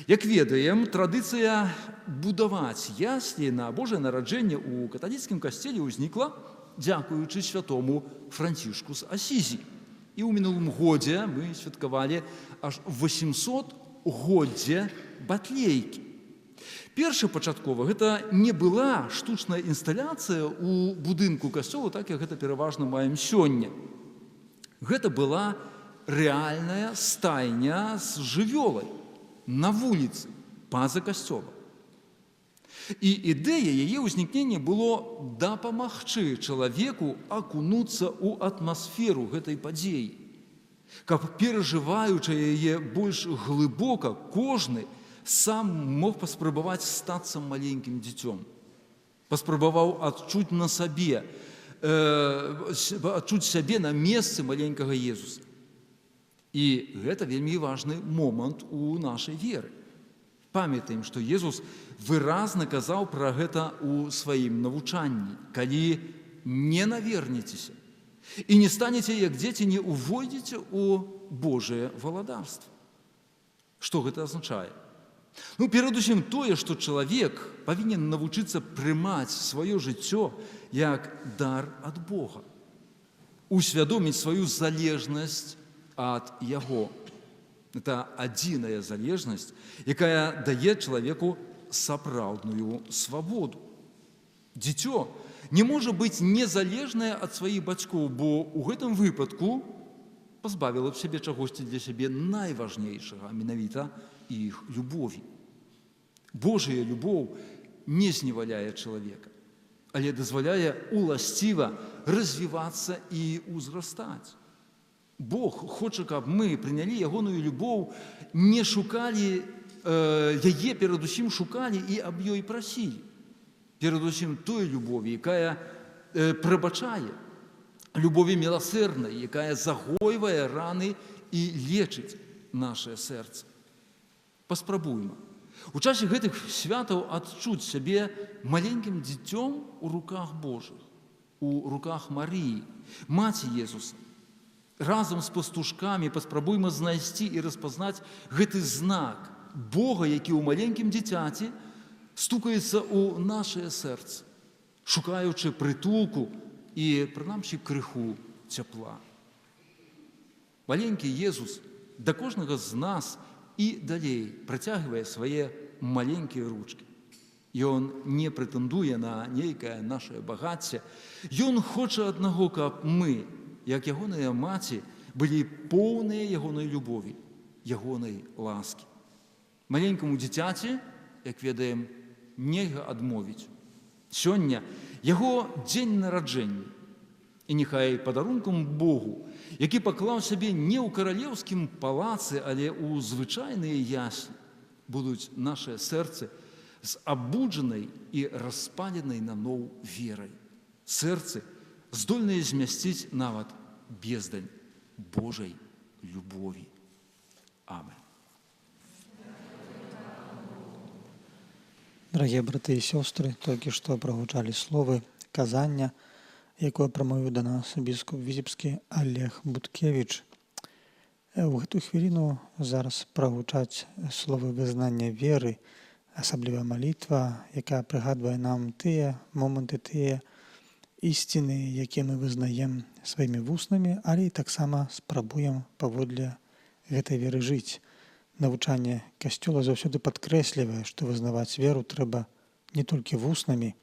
D: як ведаем, традыцыя будаваць яслі на Божае нараджэнне ў каталіцкім касцеле ўзнікла дзякуючы святому Францішку з Асізі. І ў мінулым годзе мы святкавалі аж 800-годдзе Батлейкі. Першапачаткова гэта не была штучная інсталяцыя ў будынку касцёла, так як гэта пераважна маем сёння. Гэта была рэальная стайня з жывёлай на вуліцы па-за касцёлам. І ідэя яе ўзнікнення было дапамагчы чалавеку акунуцца ў атмасферу гэтай падзеі, каб, перажываючы яе больш глыбока, кожны сам мог паспрабаваць стацца маленькім дзіцём, паспрабаваў адчуць на сабе, адчуць сябе на месцы маленькага Езуса. І гэта вельмі важны момант у нашай веры. Памятаем, што Езус выразна казаў пра гэта ў сваім навучанні: «Калі не навернецеся і не станеце як дзеці, не ўвойдзеце ў Божае валадарства». Што гэта азначае? Ну, перадусім тое, што чалавек павінен навучыцца прымаць сваё жыццё як дар ад Бога, усвядоміць сваю залежнасць ад яго. Это адзіная залежнасць, якая дае чалавеку сапраўдную свабоду. Дзіцё не можа быць незалежнае ад сваіх бацькоў, бо ў гэтым выпадку пазбавіла б сябе чагосьці для сябе найважнейшага, а менавіта іх любові. Божая любоў не зневаляе чалавека, але дазваляе уласціва развівацца і ўзрастаць. Бог хоча, каб мы прынялі ягоную любоў, не шукалі яе, перадусім шукалі і аб ёй прасілі. Перадусім той любові, якая прабачае, любові міласэрнай, якая загойвае раны і лечыць. нашае сэрца. Паспрабуйма. У часе гэтых святаў адчуць сябе маленькім дзіцём у руках Божых, у руках Марыі, маці Езуса. Разам з пастушкамі паспрабуйма знайсці і распазнаць гэты знак Бога, які ў маленькім дзіцяці стукаецца ў нашае сэрца, шукаючы прытулку і, прынамсі, крыху цяпла. Маленькі Езус да кожнага з нас і далей працягвае свае маленькія ручкі. Ён не прэтэндуе на нейкае нашае багацце. Ён хоча аднаго, каб мы, як ягоная маці, былі поўныя ягонай любові, ягонай ласкі. Маленькаму дзіцяці, як ведаем, нельга адмовіць. Сёння яго дзень нараджэння. І няхай падарункам Богу, які паклаў сябе не ў каралеўскім палацы, але ў звычайныя яслі, будуць нашае сэрцы з абуджанай і распаленай наноў верай. Сэрцы, здольныя змясціць нават бездань Божай любові. Амен.
A: Дарагія браты і сёстры, толькі што прагучалі словы казання, якое прамовіў да нас біскуп віцебскі Алег Буткевіч. У гэту хвіліну зараз прагучаць словы вызнання веры, асабліва малітва, якая прыгадвае нам тыя моманты, тыя ісціны, якія мы вызнаем сваімі вуснамі, але і таксама спрабуем паводле гэтай веры жыць. Навучанне Касцёла заўсёды падкрэслівае, што вызнаваць веру трэба не толькі вуснамі.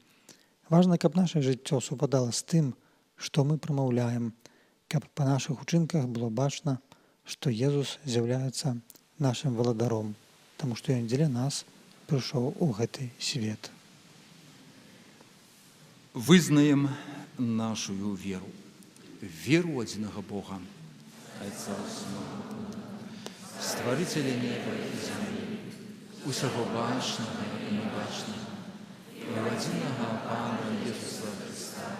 A: Важна, каб наше жыццё супадала з тым, што мы прамаўляем, каб па нашых учынках было бачна, што Езус з'яўляецца нашым валадаром, таму што ён дзеля нас прыйшоў у гэты свет.
D: Вызнаем нашу веру, веру адзінага Бога, Айца Усемагутнага, Стварыцеля неба і зямлі, усяго бачнага і нябачнага, і ў адзінага Пана Езуса Хрыста,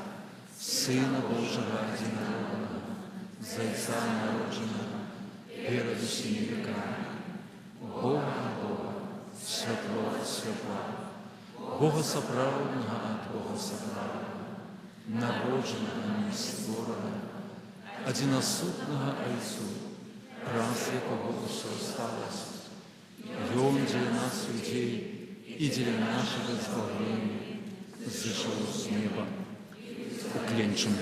D: Сына Божага адзінароднага, з Айца народжанага перад усімі векамі, Бога ад Бога, святло ад святла, Бога сапраўднага ад Бога сапраўднага, народжанага, не створанага, адзінасутнага Айцу, праз якога ўсё сталася. Ён дзеля нас, людзей, і дзеля нашага збаўлення зышоў з неба. Укленчым.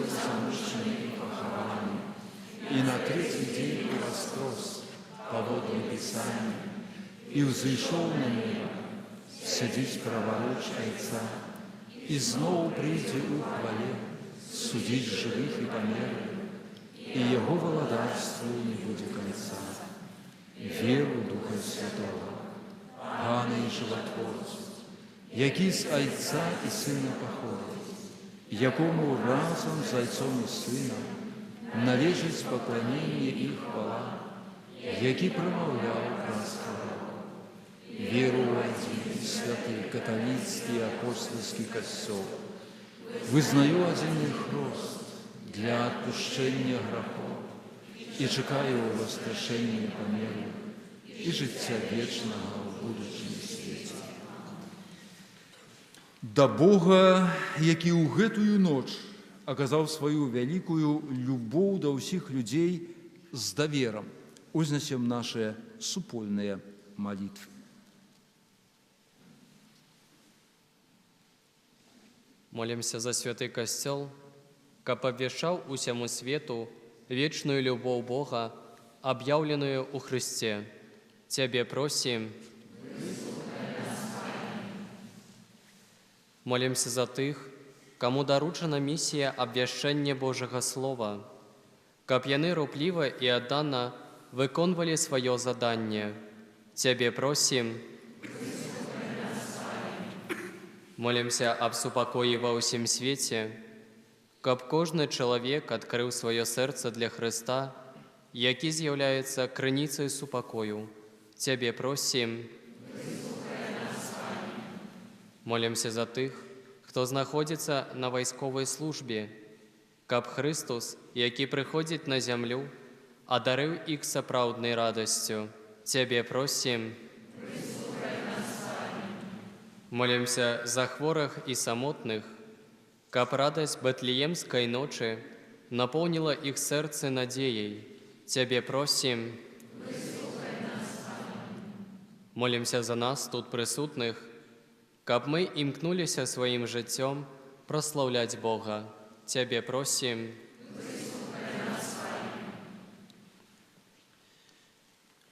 D: Замучаны і пахаваны, і на трэці дзень уваскрос паводле Пісання, і ўзышоў на неба, сядзіць праваруч Айца, і зноў прыйдзе ў хвале судзіць жывых і памерлых, і яго валадарству не будзе канца. Веру ў Духа Святога, Пана і Жыватворцу, які з Айца і Сына паходзіць, якому разам з Айцом і Сынам належыць пакланенне і хвала, які прамаўляў праз прарокаў. Веру ў адзін святы каталіцкі апостальскі Касцёл, вызнаю адзін хрост для адпушчэння грахоў і чакаю ўваскрашэння памерлых і жыцця вечнага ў будучым свеце. Да Бога, які ў гэтую ноч аказаў сваю вялікую любоў да ўсіх людзей з даверам, узнясем нашыя супольныя малітвы.
C: Молімся за святы Касцёл, каб абвяшчаў усяму свету вечную любоў Бога, аб'яўленую ў Хрысце. Цябе просім. Молімся за тых, каму даручана місія абвяшчэння Божага Слова, каб яны рупліва і аддана выконвалі сваё заданне. Цябе просім. Молімся аб супакоі ва ўсім свеце, каб кожны чалавек адкрыў сваё сэрца для Хрыста, які з'яўляецца крыніцай супакою. Цябе просім. Молімся за тых, хто знаходзіцца на вайсковай службе, каб Хрыстус, які прыходзіць на зямлю, адарыў іх сапраўднай радасцю. Цябе просім. Молімся за хворых і самотных, каб радасць Бэтлеемскай ночы напоўніла іх сэрцы надзеяй. Цябе просім. Молімся за нас, тут прысутных, каб мы імкнуліся сваім жыццём праслаўляць Бога. Цябе просім.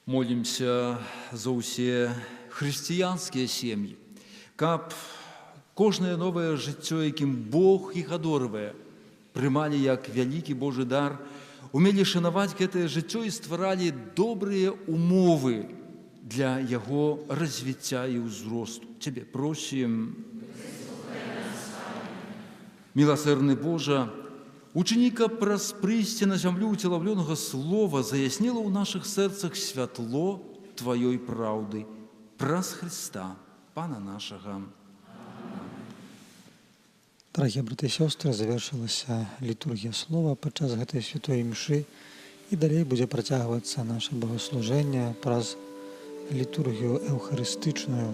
D: Молімся за ўсе хрысціянскія сем'і, каб кожнае новае жыццё, якім Бог іх адорвае, прымалі як вялікі Божы дар, умелі шанаваць гэтае жыццё і стваралі добрыя умовы для яго развіцця і ўзросту. Цябе просім. Міласэрны Божа, учыні, каб праз прыйсце на зямлю уцелаўлёнага Слова заяснела ў нашых сэрцах святло Тваёй праўды, праз Хрыста, Пана нашага.
A: Дарагія браты і сёстры, завяршылася літургія слова падчас гэтай святой імшы, і далей будзе працягвацца наше богаслужэнне праз літургію эўхарыстычную.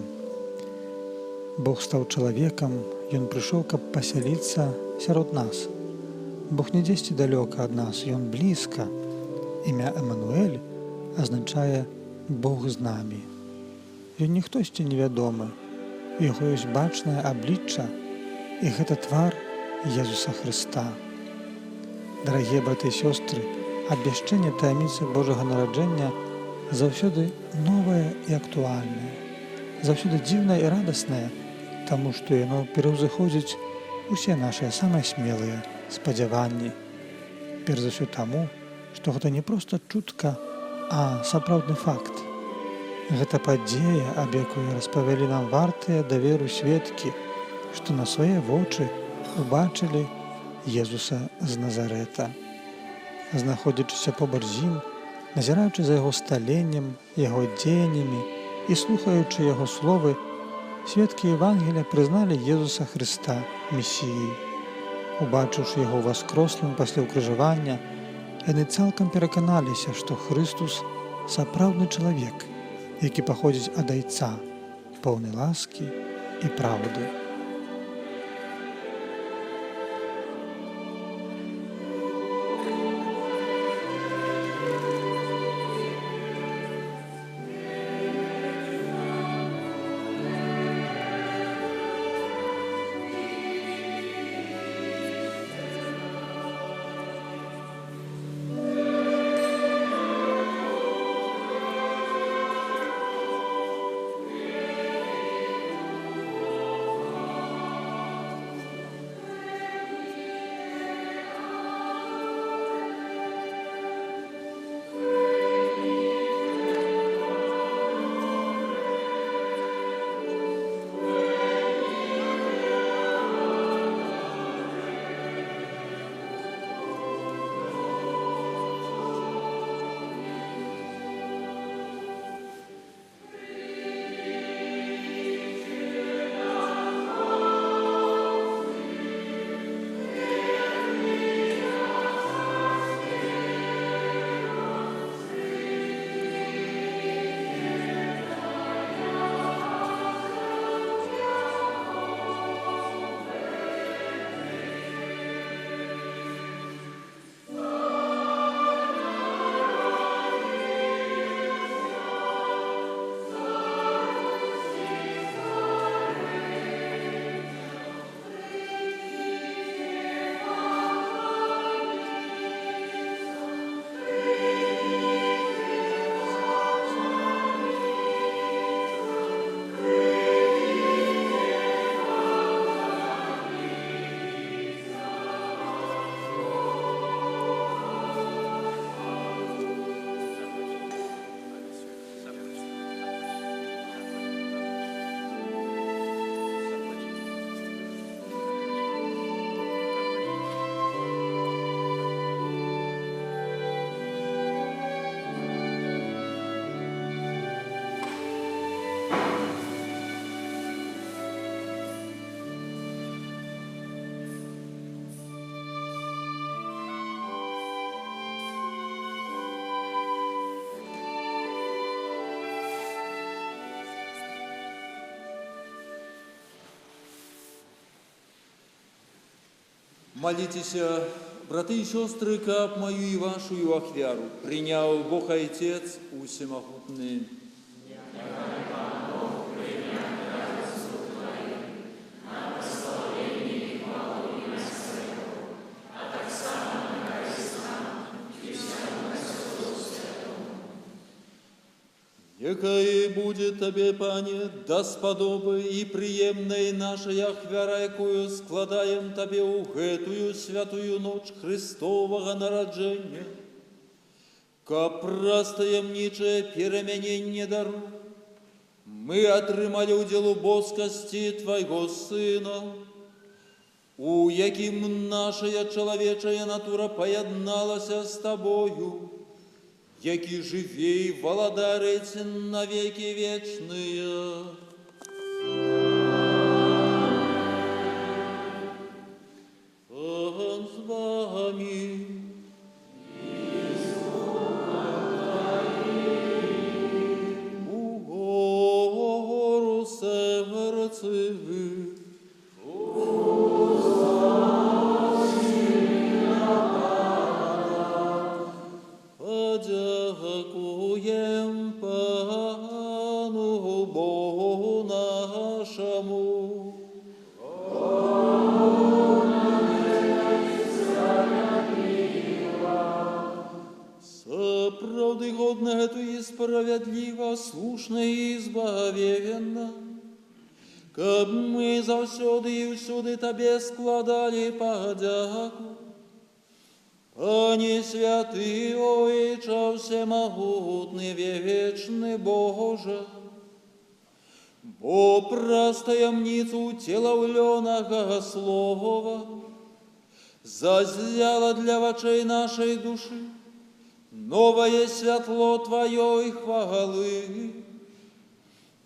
A: Бог стаў чалавекам, Ён прыйшоў, каб пасяліцца сярод нас. Бог не дзесьці далёка ад нас, Ён блізка. Імя Эмануэль азначае «Бог з намі». Ён не хтосьці невядомы, у яго ёсць бачнае аблічча, і гэта твар Езуса Хрыста. Дарагія браты і сёстры, абвяшчэнне таямніцы Божага нараджэння заўсёды новае і актуальнае, заўсёды дзіўнае і радаснае, таму што яно пераўзыходзіць усе нашыя самыя смелыя спадзяванні. Перш за ўсё таму, што гэта не проста чутка, а сапраўдны факт. Гэта падзея, аб якой распавялі нам вартыя даверу сведкі, што на свае вочы убачылі Езуса з Назарэта. Знаходзячыся побач з ім, назіраючы за яго сталеннем, яго дзеяннямі і слухаючы яго словы, сведкі Евангелля прызналі Езуса Хрыста Месіяй. Убачыўшы яго ўваскрослым пасля ўкрыжавання, яны цалкам пераканаліся, што Хрыстус сапраўдны чалавек, які паходзіць ад Айца, поўны ласкі і праўды.
D: Маліцеся, браты і сёстры, каб маю і вашу ахвяру прыняў Бог Айцец усемагутны. Няхай будзе Табе, Пане, даспадобы і прыемнай наша ахвяра, якую складаем Табе ў гэтую святую ноч Хрыстовага нараджэння, каб праз таямнічае перамяненне дару мы атрымалі ўдзел у боскасці Твайго Сына, у якім наша чалавечая натура паядналася з Табою, які жыве і валадарыць на векі вечныя. Пан з вамі. Угору сэрцы. Падзякуем Пану Богу нашаму. Сапраўды годна гэта і справядліва, слушна і збавенна, каб мы заўсёды і ўсюды Табе складалі падзяку. Пане святы, Ойча ўсемагутны, вечны Божа, бо праз таямніцу ўцелаўлёнага Слова заззяла для вачэй нашай душы новае святло Тваёй хвалы,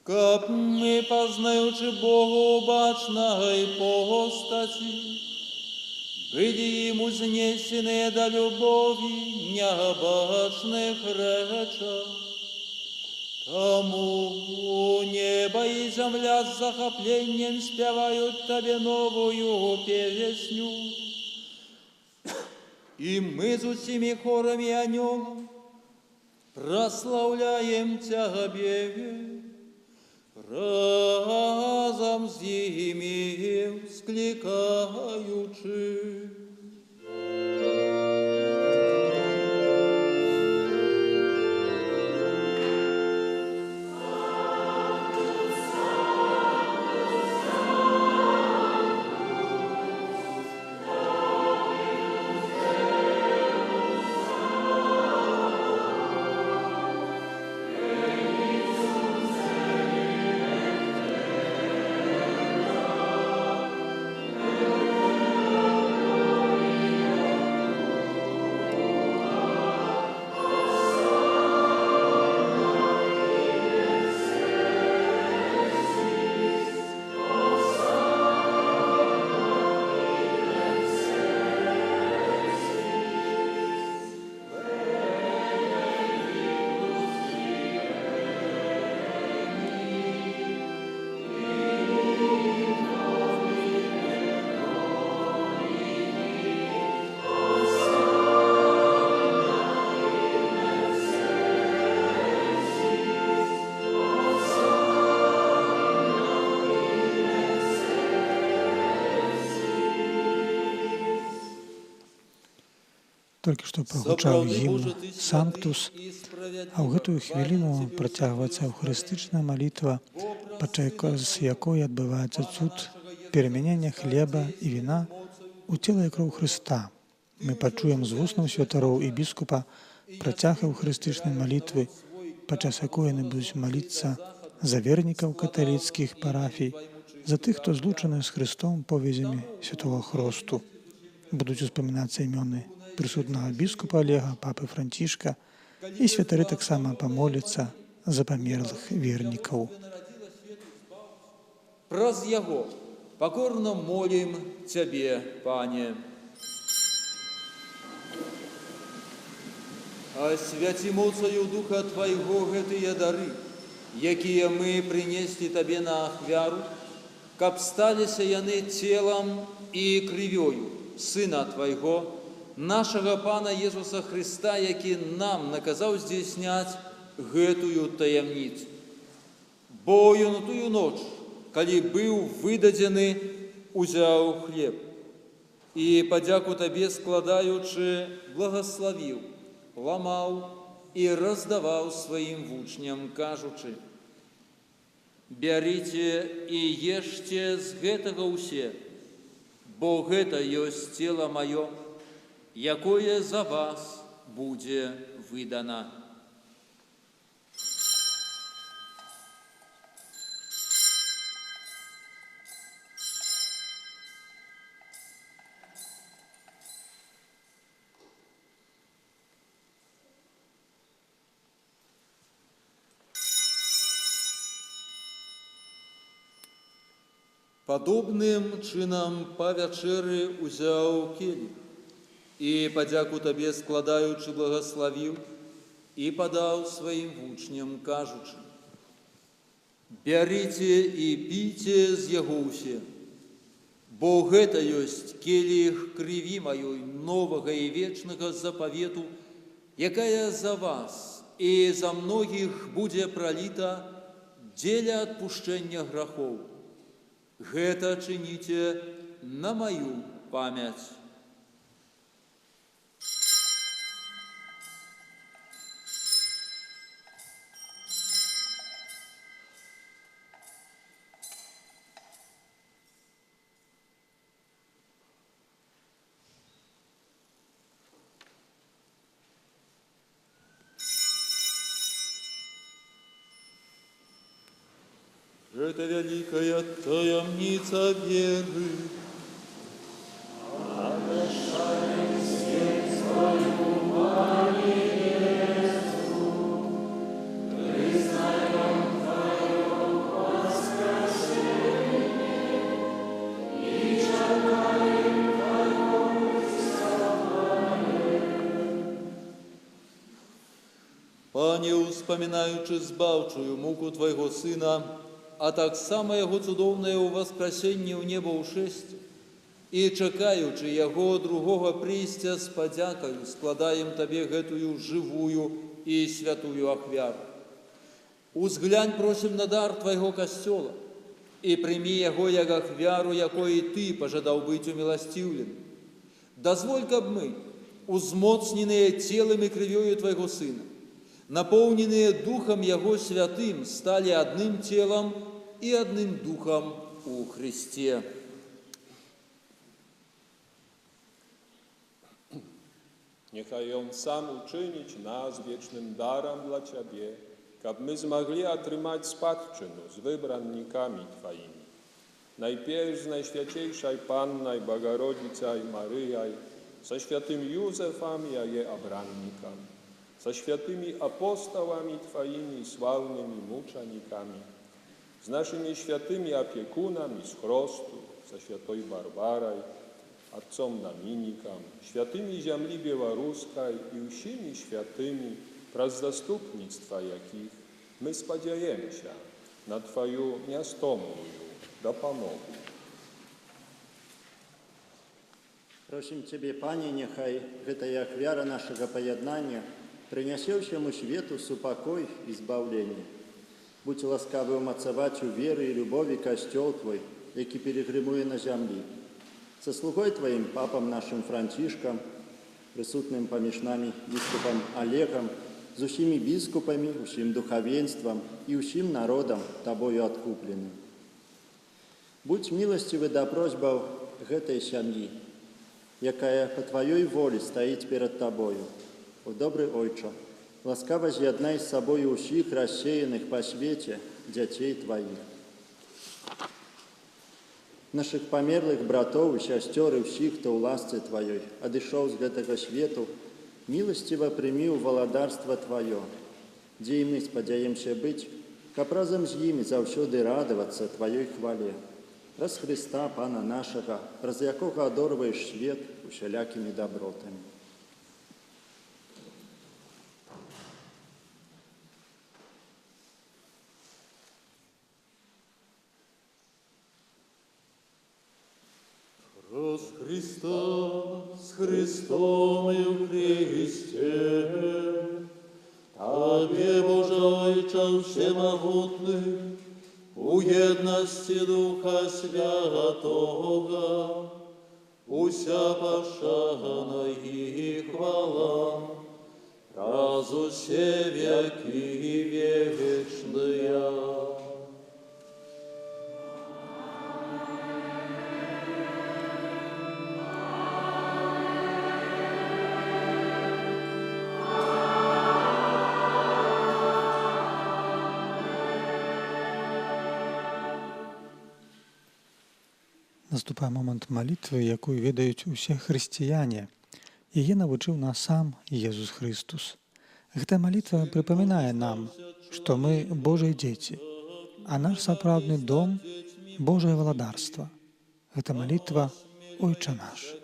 D: каб мы, пазнаючы Бога ў бачнай постаці, былі ім узнесеныя да любові нябачных рэчаў. Таму неба і зямля з захапленнем спяваюць Табе новую песню. І мы з усімі хорамі анёлаў праслаўляем Цябе, разам з імі ўсклікаючы.
A: Толькі што прагучаў гімн «Санктус», а ў гэтую хвіліну працягваецца эўхарыстычная малітва, падчас якой адбываецца цуд перамянення хлеба і віна ў цела і кроў Хрыста. Мы пачуем з вуснаў святароў і біскупа працяг эўхарыстычнай малітвы, падчас якой яны будуць маліцца за вернікаў каталіцкіх парафій, за тых, хто злучаны з Хрыстом повязямі святого хросту. Будуць успамінацца імёны прысутнага біскупа Олега, папы Францішка, і святары таксама памоляцца за памерлых вернікаў.
D: Праз яго пакорна молім Цябе, Пане. Асвяці моцаю Духа Твайго гэтыя дары, якія мы прынеслі Табе на ахвяру, каб сталіся яны целам і крывёю Сына Твайго, нашага Пана Езуса Хрыста, які нам наказаў здзяйсняць гэтую таямніцу. Бо ён у тую ноч, калі быў выдадзены, узяў хлеб і, падзяку Табе складаючы, благаславіў, ламаў і раздаваў сваім вучням, кажучы: «Бярыце і ешце з гэтага ўсе, бо гэта ёсць цела маё, якое за вас будзе выдана». Падобным чынам па вячэры ўзяў келіх і, падзяку Табе складаючы, благаславіў і падаў сваім вучням, кажучы: «Бярыце і піце з яго ўсе, бо гэта ёсць келіх крыві маёй новага і вечнага запавету, якая за вас і за многіх будзе праліта дзеля адпушчэння грахоў. Гэта чыніце на маю памяць». Гэта вялікая таямніца веры. Пане, успамінаючы збаўчую муку Твайго Сына, а таксама Яго цудоўнае ўваскрасенне ў неба ўшэсце, і чакаючы Яго другога прыйсця з падзякаю, складаем Табе гэтую жывую і святую ахвяру. Узглянь, просім, на дар Твайго Касцёла і прымі яго як ахвяру, якой Ты пажадаў быць уміласціўленым. Дазволь, каб мы, узмоцненыя целам і крывёю Твайго Сына, напоўненыя Духам Яго Святым, сталі адным целам і адным духам у Хрысце.
F: Niechaj On sam uczynić nas wiecznym darem dla Ciebie, kab my zmogli otrzymać spadczynu z wybrannikami Twoimi. Najpierw z Najświęciejszej Pannaj Bogorodzicaj Maryjaj, ze świętym Józefem i je obrannikami, ze świętymi apostołami Twoimi i sławnymi muczenikami, z naszymi świętymi opiekunami z Chrostu, ze świętoj Barbaraj, Отцом Домиником, świętymi ziemli białoruskiej i усіми świętymi, праз заступництва яких my spodziejemy na Twoją niestomную допомогу.
G: Просим Цябе, Пане, нехай гэтая ахвяра нашага паяднання прынясе ўсяму свету супакой і збаўленне. Будзь ласкавы ўмацаваць у веры і любові касцёл Твой, які пілігрымуе на зямлі. Са слугой Тваім, папам нашым Францішкам, прысутным паміж намі біскупам Алегам, з усімі біскупамі, усім духавенствам і ўсім народам Табою адкупленым. Будзь міласцівы да просьбаў гэтай сям'і, якая па Тваёй волі стаіць перад Табою. О, добры Ойча, ласкава з'яднай з сабою ўсіх рассеяных па свеце дзяцей Тваіх. Нашых памерлых братоў і сясцёр і ўсіх, хто ў ласцы Тваёй адышоў з гэтага свету, міласціва прымі ў валадарства Тваё, дзе і мы спадзяемся быць, каб разам з імі заўсёды радавацца Тваёй хвале. Праз Хрыста, Пана нашага, праз якога адорваеш свет усялякімі дабротамі.
D: Праз Хрыста, Божа, Ойча ўсемагутны, у еднасці Духа Святога, уся пашана і хвала, праз усе вякі вечныя.
A: Наступае момант малітвы, якую ведаюць усе хрысціяне. Яе навучыў нас сам Езус Хрыстус. Гэта малітва прыпамінае нам, што мы Божыя дзеці, а наш сапраўдны дом Божае валадарства. Гэта малітва «Ойча наш».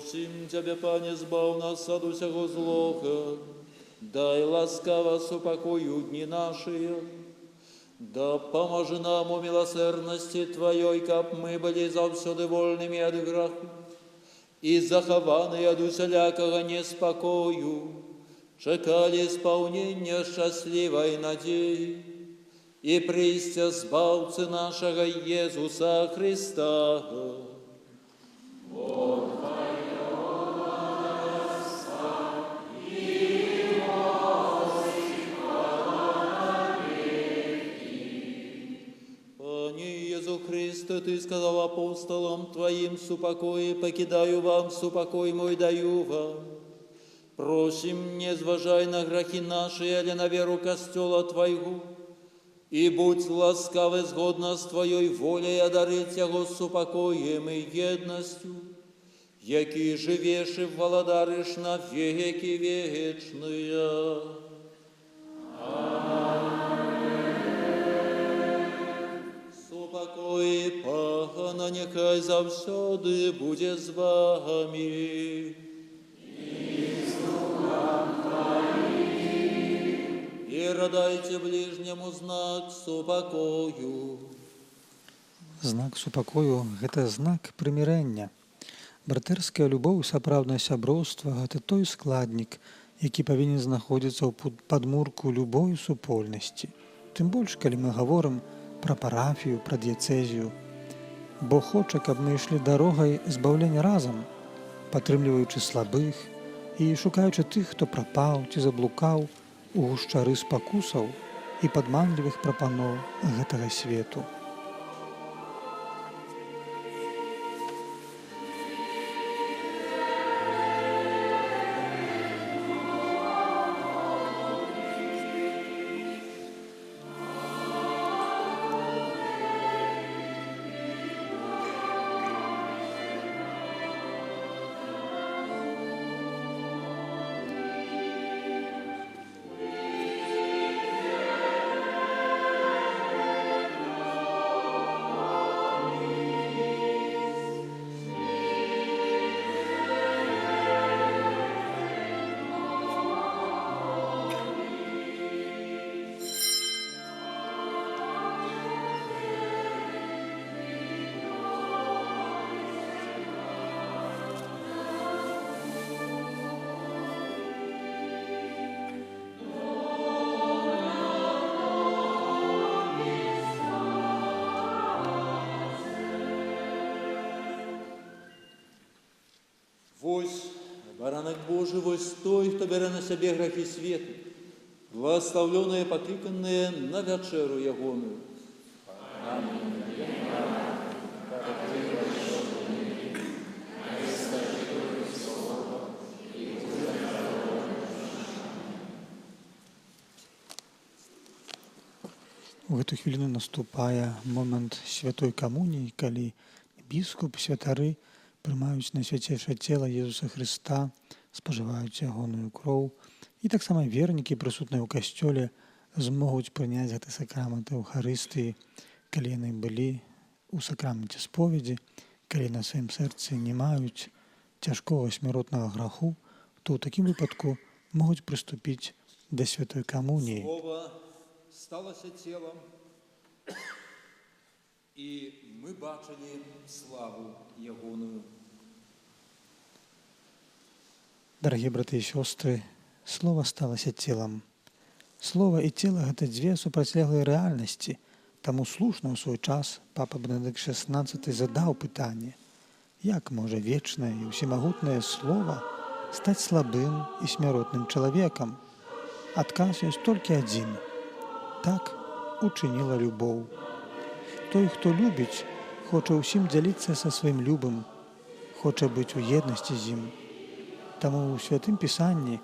D: Просім Цябе, Пане, збаў нас ад усяго злога, дай ласкава супакой у дні нашыя, да паможа нам у міласэрнасці Тваёй, каб мы былі заўсёды вольнымі ад граху і захаваныя ад усялякага неспакою, чакалі спаўнення шчаслівай надзеі і прыйсця Збаўцы нашага Езуса Хрыста. Христе, Ты сказал апостолам Твоим: супокой покидаю вам, супокой мой даю вам. Просим, не зважай на грахи наши, але на веру костела Твоего, и будь ласкавы згодно с Твоей волей одарить его супокоем и едностью, яки живешь и владаришь на веки вечные. Супокой Пана нехай заўсёды будзе з вамі.
H: І з духам тваім.
D: І радайце бліжняму знак супакою.
A: Знак супакою – гэта знак прымірэння. Братэрская любоў і сапраўднае сяброўства – гэта той складнік, які павінен знаходзіцца ў падмурку любой супольнасці. Тым больш, калі мы гаворым пра парафію, пра дыяцэзію. Бо хоча, каб мы ішлі дарогай збаўлення разам, падтрымліваючы слабых і шукаючы тых, хто прапаў ці заблукаў у гушчары спакусаў і падманлівых прапаноў гэтага свету.
D: Божы, вось той, хто бярэ на сябе грахі свету, благаслаўлёныя пакліканыя на вячэру Ягоную. Амінь.
A: У гэту хвіліну наступае момант святой камуніі, калі біскуп, святары прымаюць найсвяцейшае цела Езуса Хрыста, спажываюць ягоную кроў, і таксама вернікі, прысутныя ў касцёле, змогуць прыняць гэты сакрамент Эўхарыстыі, калі яны былі ў сакраменце споведзі, калі на сваім сэрцы не маюць цяжкога смяротнага граху, то ў такім выпадку могуць прыступіць да святой камуніі.
D: Слова сталася целам, і мы бачылі славу Ягоную.
A: Дарагія браты і сёстры, Слова сталася целам. Слова і цела гэта дзве супрацьлеглыя рэальнасці, таму слушна ў свой час папа Бенедыкт XVI задаў пытанне, як можа вечнае і ўсемагутнае Слова стаць слабым і смяротным чалавекам? Адказ ёсць толькі адзін. Так учыніла любоў. Той, хто любіць, хоча ўсім дзяліцца са сваім любым, хоча быць у еднасці з ім. Таму ў Святым Пісанні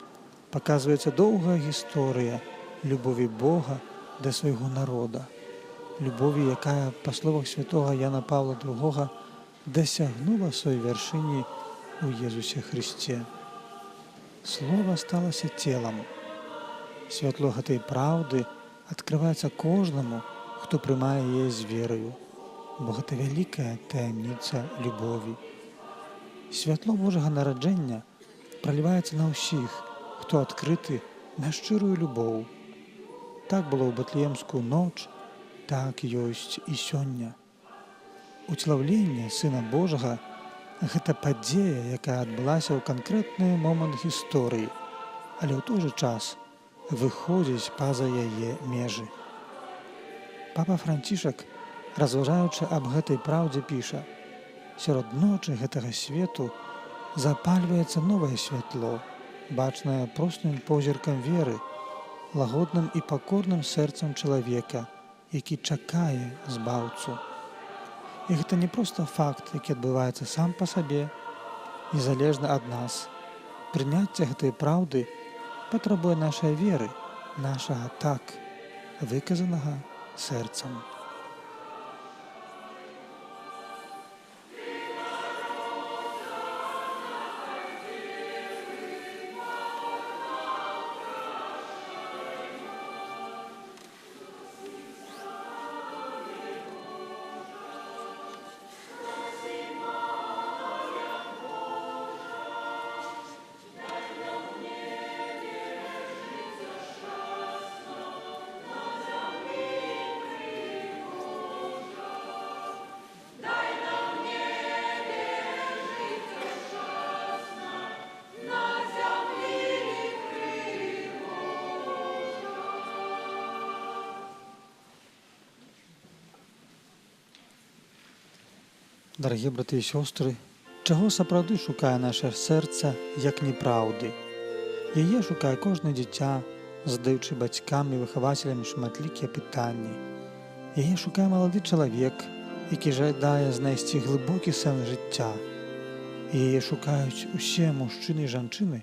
A: паказваецца доўгая гісторыя любові Бога да свайго народа, любові, якая, па словах святога Яна Паўла II, дасягнула сваёй вяршыні ў Езусе Хрысце. Слова сталася целам. Святло гэтай праўды адкрываецца кожнаму, хто прымае яе з вераю, бо гэта вялікая таямніца любові. Святло Божага нараджэння праліваецца на ўсіх, хто адкрыты на шчырую любоў. Так было ў Бэтлеемскую ноч, так ёсць і сёння. Уцелаўленне Сына Божага гэта падзея, якая адбылася ў канкрэтны момант гісторыі, але ў той жа час выходзіць па-за яе межы. Папа Францішак, разважаючы аб гэтай праўдзе, піша: «Сярод ночы гэтага свету запальваецца новае святло, бачнае простым позіркам веры, лагодным і пакорным сэрцам чалавека, які чакае Збаўцу». І гэта не проста факт, які адбываецца сам па сабе, незалежна ад нас. Прыняцце гэтай праўды патрабуе нашай веры, нашага «так», выказанага сэрцам. Дарагія браты і сёстры, чаго сапраўды шукае наше сэрца, як не праўды? Яе шукае кожнае дзіця, задаючы бацькам і выхавацелям шматлікія пытанні. Яе шукае малады чалавек, які жадае знайсці глыбокі сэнс жыцця. Яе шукаюць усе мужчыны і жанчыны,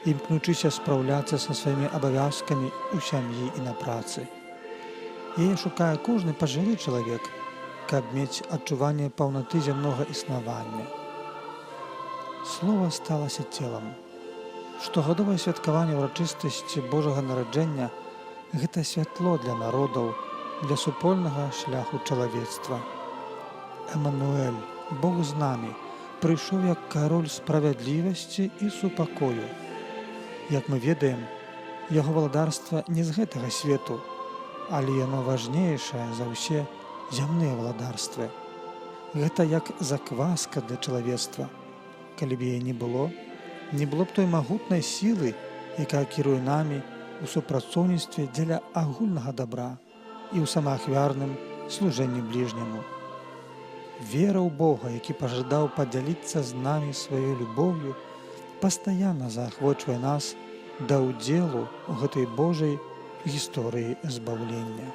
A: імкнучыся спраўляцца са сваімі абавязкамі ў сям'і і на працы. Яе шукае кожны пажылы чалавек, каб мець адчуванне паўнаты зямнога існавання. Слова сталася целам. Штогадовае святкаванне ўрачыстасці Божага нараджэння гэта святло для народаў, для супольнага шляху чалавецтва. Эмануэль, Бог з намі, прыйшоў як кароль справядлівасці і супакою. Як мы ведаем, яго валадарства не з гэтага свету, але яно важнейшае за ўсе зямныя валадарствы. Гэта як закваска для чалавецтва. Калі б яе не было, не было б той магутнай сілы, якая кіруе намі ў супрацоўніцтве дзеля агульнага дабра і ў самаахвярным служэнні бліжняму. Вера ў Бога, які пажадаў падзяліцца з намі сваёй любоўю, пастаянна заахвочвае нас да ўдзелу ў гэтай Божай гісторыі збаўлення.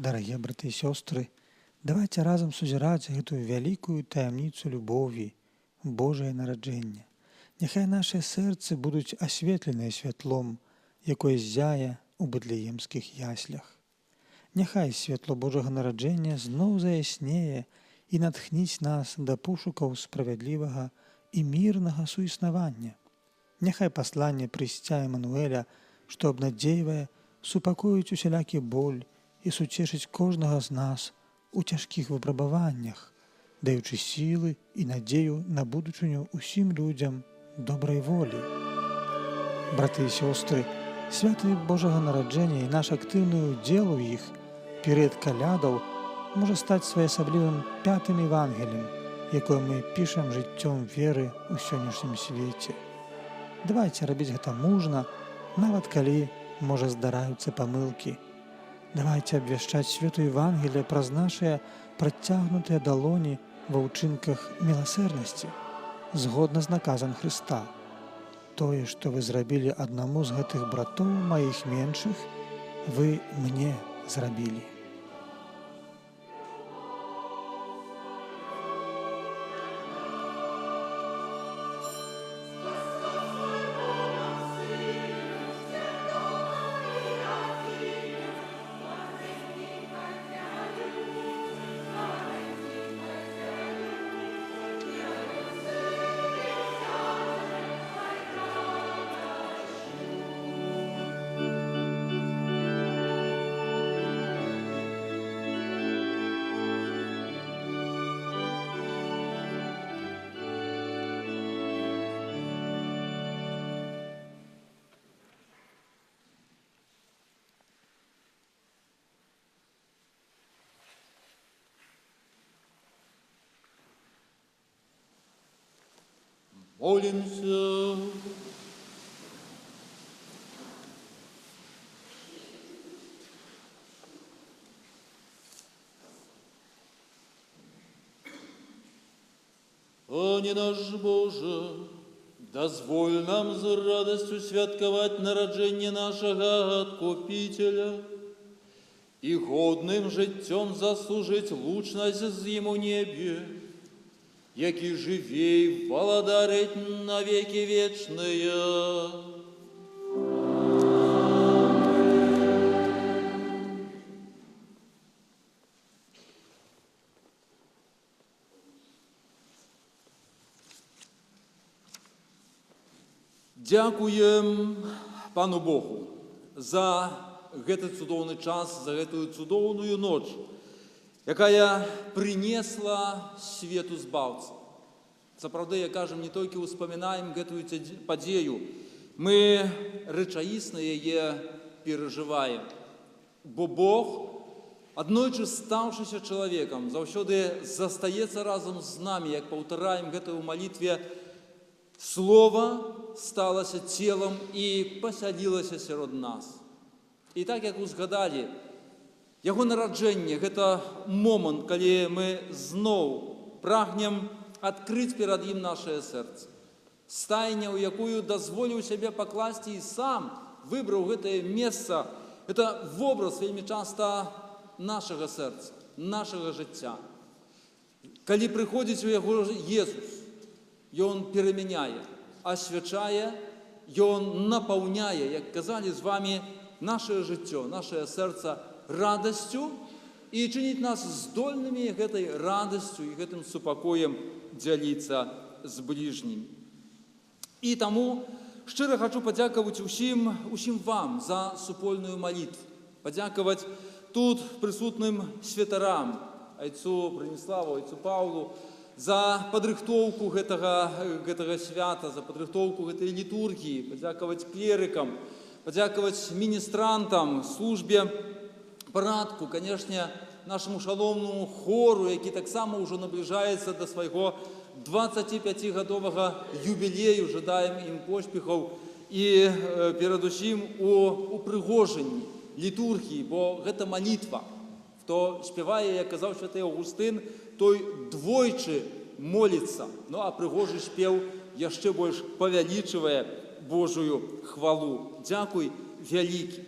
A: Дарагія браты і сёстры, давайце разам сузіраць гэтую вялікую таямніцу любові, Божае нараджэнне. Няхай нашыя сэрцы будуць асветленыя святлом, якое ззяе ў бэтлеемскіх яслях. Няхай святло Божага нараджэння зноў заяснее і натхніць нас да пошукаў справядлівага і мірнага суіснавання. Няхай пасланне прыйсця Эмануэля, што абнадзейвае, супакоіць усялякі боль і суцешыць кожнага з нас у цяжкіх выпрабаваннях, даючы сілы і надзею на будучыню ўсім людзям добрай волі. Браты і сёстры, святы Божага нараджэння і наш актыўны ўдзел у іх перыяд калядаў можа стаць своеасаблівым пятым Евангеллем, якое мы пішам жыццём веры ў сённяшнім свеце. Давайце рабіць гэта мужна, нават калі, можа, здараюцца памылкі. Давайце абвяшчаць свету Евангелія праз нашыя працягнутыя далоні ва ўчынках міласэрнасці, згодна з наказам Хрыста. Тое, што вы зрабілі аднаму з гэтых братоў маіх меншых, вы мне зрабілі.
D: Молимся. Пане наш Боже, дозволь нам з радостью святковать народження нашего Откупителя и годным життям заслужить лучность з Ему небе, які жыве і валадарыць на векі вечныя. Дзякуем Пану Богу за гэты цудоўны час, за гэтую цудоўную ноч, якая прынесла свету Збаўца. Сапраўды, як кажам, не толькі ўспамінаем гэтую падзею, мы рэчаісна яе перажываем. Бо Бог, аднойчы стаўшыся чалавекам, заўсёды застаецца разам з намі, як паўтараем гэта ў малітве, Слова сталася целам і пасялілася сярод нас. І так, як узгадалі, яго нараджэнне – гэта момант, калі мы зноў прагнем адкрыць перад ім нашае сэрца. Стайня, у якую дазволіў сябе пакласці і сам выбраў гэтае месца, гэта вобраз вельмі часта нашага сэрца, нашага жыцця. Калі прыходзіць у яго Езус, ён перамяняе, асвячае, ён напаўняе, як казалі з вамі, наше жыццё, наше сэрца радасцю і чыніць нас здольнымі гэтай радасцю і гэтым супакоем дзяліцца з бліжнімі. І таму шчыра хачу падзякаваць усім вам за супольную малітву, падзякаваць тут прысутным святарам, айцу Браніславу, айцу Паўлу, за падрыхтоўку гэтага свята, за падрыхтоўку гэтай літургіі, падзякаваць клерыкам, падзякаваць міністрантам, службе парадку, канешне, нашаму шаломнаму хору, які таксама ўжо набліжаецца да свайго 25-гадовага юбілею, жадаем ім поспехаў і перадусім у упрыгожанні літургіі, бо гэта малітва. Хто спявае, як казаў святы Аўгустын, той двойчы моліцца. Ну а прыгожы спеў яшчэ больш павялічвае Божую хвалу. Дзякуй вялікі.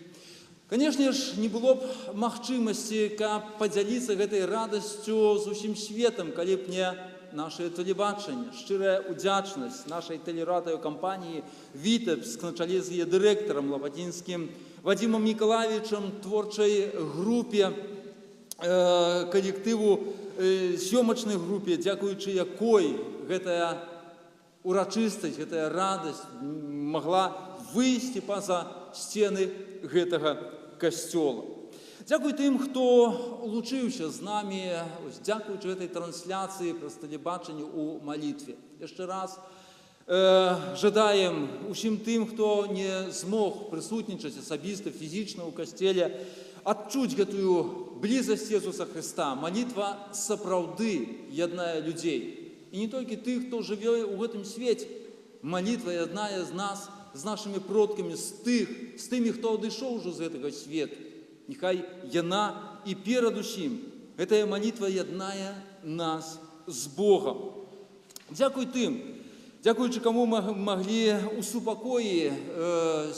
D: Канешне ж, не было б магчымасці, каб падзяліцца гэтай радасцю з усім светам, калі б не наше тэлебачанне. Шчырая удзячнасць нашай тэлерадыёкампаніі «Віцебск» на чале з яе дырэктарам Лапацінскім Вадзімам Мікалаевічам, творчай групе, калектыву, съёмачнай групе, дзякуючы якой гэтая урачыстасць, гэтая радасць магла выйсці па-за сцены гэтага касцёла. Дзякуй тым, хто лучыўся з намі, дзякуючы гэтай трансляцыі праз тэлебачанне ў малітве. Яшчэ раз жадаем усім тым, хто не змог прысутнічаць асабіста, фізічна ў касцеле, адчуць гэтую блізасць Езуса Хрыста. Малітва сапраўды яднае людзей. І не толькі тых, хто жыве ў гэтым свеце. Малітва яднае з нас, з нашымі продкамі, з тымі, хто адышоў ужо з гэтага свету. Няхай яна і перадусім гэтая малітва яднае нас з Богам. Дзякуй тым, дзякуючы каму мы маглі ў супакоі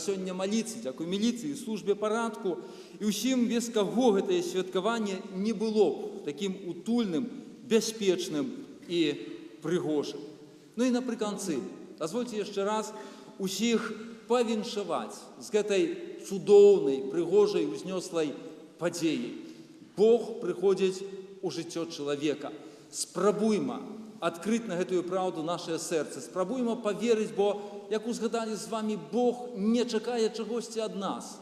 D: сёння маліцца, дзякуй міліцыі, службе парадку і ўсім, без каго гэтае святкаванне не было б такім утульным, бяспечным і прыгожым. Ну і напрыканцы, дазвольце яшчэ раз усіх павіншаваць з гэтай цудоўнай, прыгожай, узнёслай падзеяй. Бог прыходзіць у жыццё чалавека. Спрабуйма адкрыць на гэтую праўду наше сэрца. Спрабуйма паверыць, бо, як узгадалі з вамі, Бог не чакае чагосьці ад нас.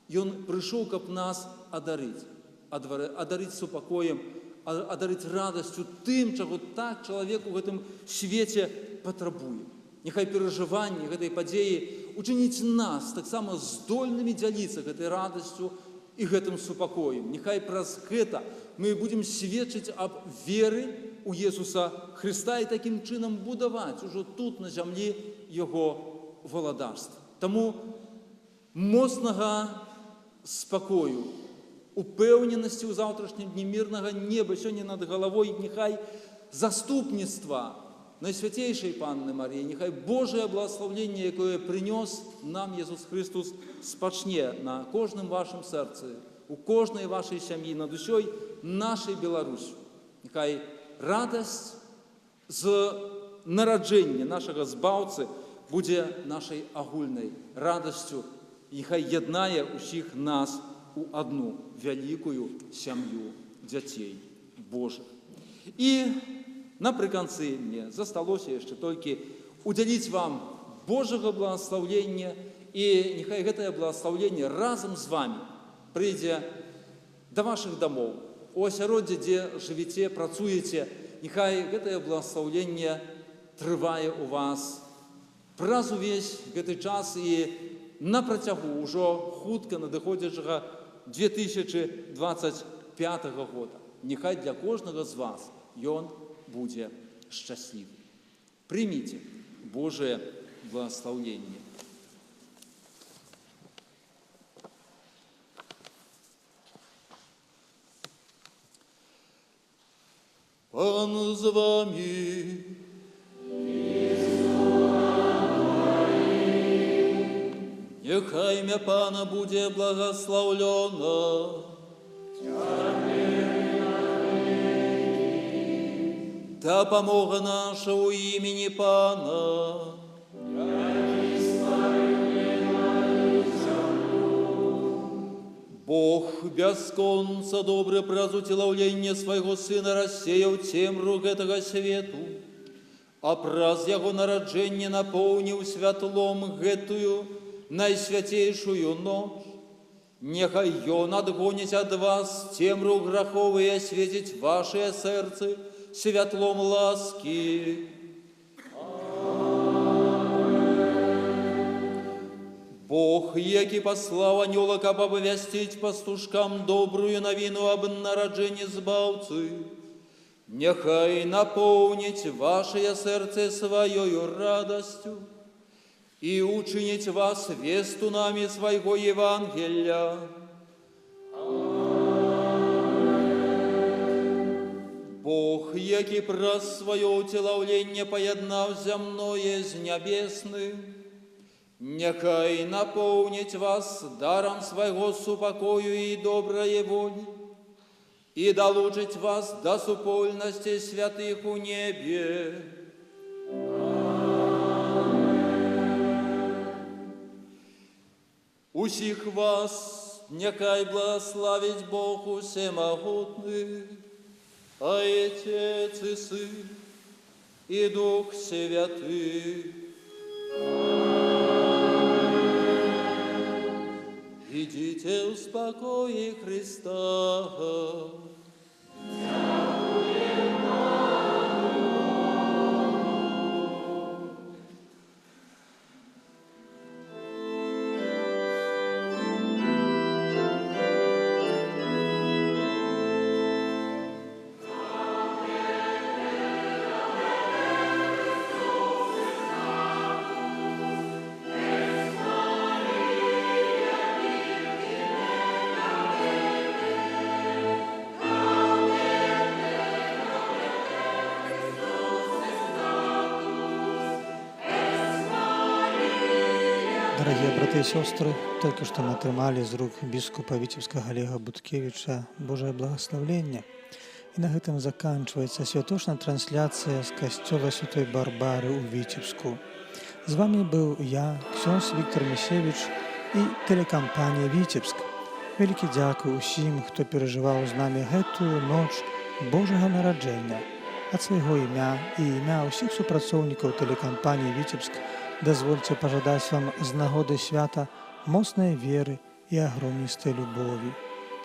D: Ён прыйшоў, каб нас адарыць. Адарыць супакоем, адарыць радасцю тым, чаго так чалавек у гэтым свеце патрабуе. Няхай перажыванне гэтай падзеі учыніць нас таксама здольнымі дзяліцца гэтай радасцю і гэтым супакоем. Няхай праз гэта мы будзем сведчыць аб веры ў Езуса Хрыста і такім чынам будаваць ужо тут на зямлі яго валадарства. Таму моцнага спакою, упэўненасці ў заўтрашнім дні, мірнага неба сёння над галавой, няхай заступніцтва Найсвяцейшай Панны Марыі, няхай Божае благаслаўленне, якое прынёс нам Езус Хрыстус, спачне на кожным вашым сэрцы, у кожнай вашай сям'і, над усёй нашай Беларусю. Няхай радасць З нараджэння нашага Збаўцы будзе нашай агульнай радасцю і хай яднае ўсіх нас у адну вялікую сям'ю дзяцей Божых. І напрыканцы мне засталося яшчэ толькі удзяліць вам Божага благаслаўлення, і няхай гэтае благаслаўленне разам з вамі прыйдзе да вашых дамоў, у асяроддзе, дзе жывіце, працуеце, няхай гэтае благаслаўленне трывае у вас праз увесь гэты час і на працягу ўжо хутка надыходзячага 2025 года. Няхай для кожнага з вас ён будзе шчаслівы. Прыміце Божае благаслаўленне. Пан з вамі. Няхай імя Пана будзе благаслаўлёна. Дапамога наша ў імені Пана. Бог бясконца добры праз уцелаўленне свайго Сына рассеяў цемру гэтага свету, а праз яго нараджэнне напоўніў святлом гэтую найсвяцейшую ноч. Няхай ён адгоніць ад вас цемру грахоў і асвеціць вашыя сэрцы святлом ласкі. Бог, які паслаў анёла, каб абвясціць пастушкам добрую навіну аб нараджэнні Збаўцы, няхай напоўніць вашыя сэрцы сваёю радасцю і учыніць вас вестунамі свайго Евангелля. Бог, які праз сваё ўцелаўленне паяднаў зямное з нябесным, няхай напоўніць вас дарам свайго супакою і добрае волі і далучыць вас да супольнасці святых у небе. Усіх вас няхай благаславіць Бог усемагутны, Айцец і Сын і Дух Святы. Ідзіце ў спакоі Хрыста.
A: Дарагія браты і сёстры, толькі што мы атрымалі з рук біскупа Віцебскага Алега Буткевіча Божае благаслаўленне. І на гэтым заканчваецца святочная трансляцыя з касцёла Святой Барбары ў Віцебску. З вамі быў я, ксёндз Віктар Місевіч, і тэлекампанія «Віцебск». Вялікі дзякуй усім, хто перажываў з намі гэтую ноч Божага нараджэння. Ад свайго імя і імя ўсіх супрацоўнікаў тэлекампаніі «Віцебск» дазвольце пажадаць вам з нагоды свята моцнай веры і агромністай любові.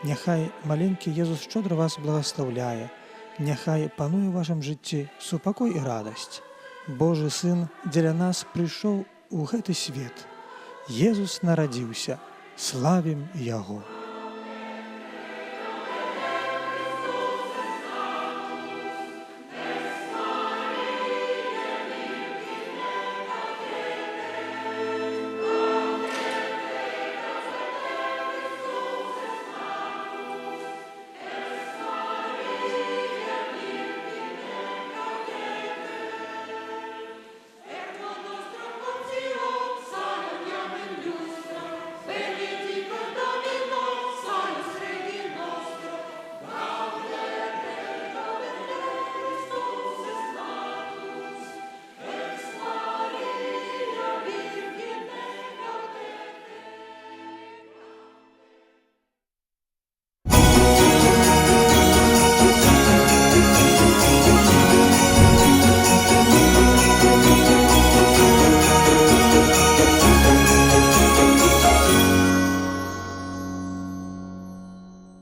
A: Няхай маленькі Езус шчодра вас благаслаўляе, няхай пануе ў вашым жыцці супакой і радасць. Божы Сын дзеля нас прыйшоў у гэты свет. Езус нарадзіўся, славім Яго.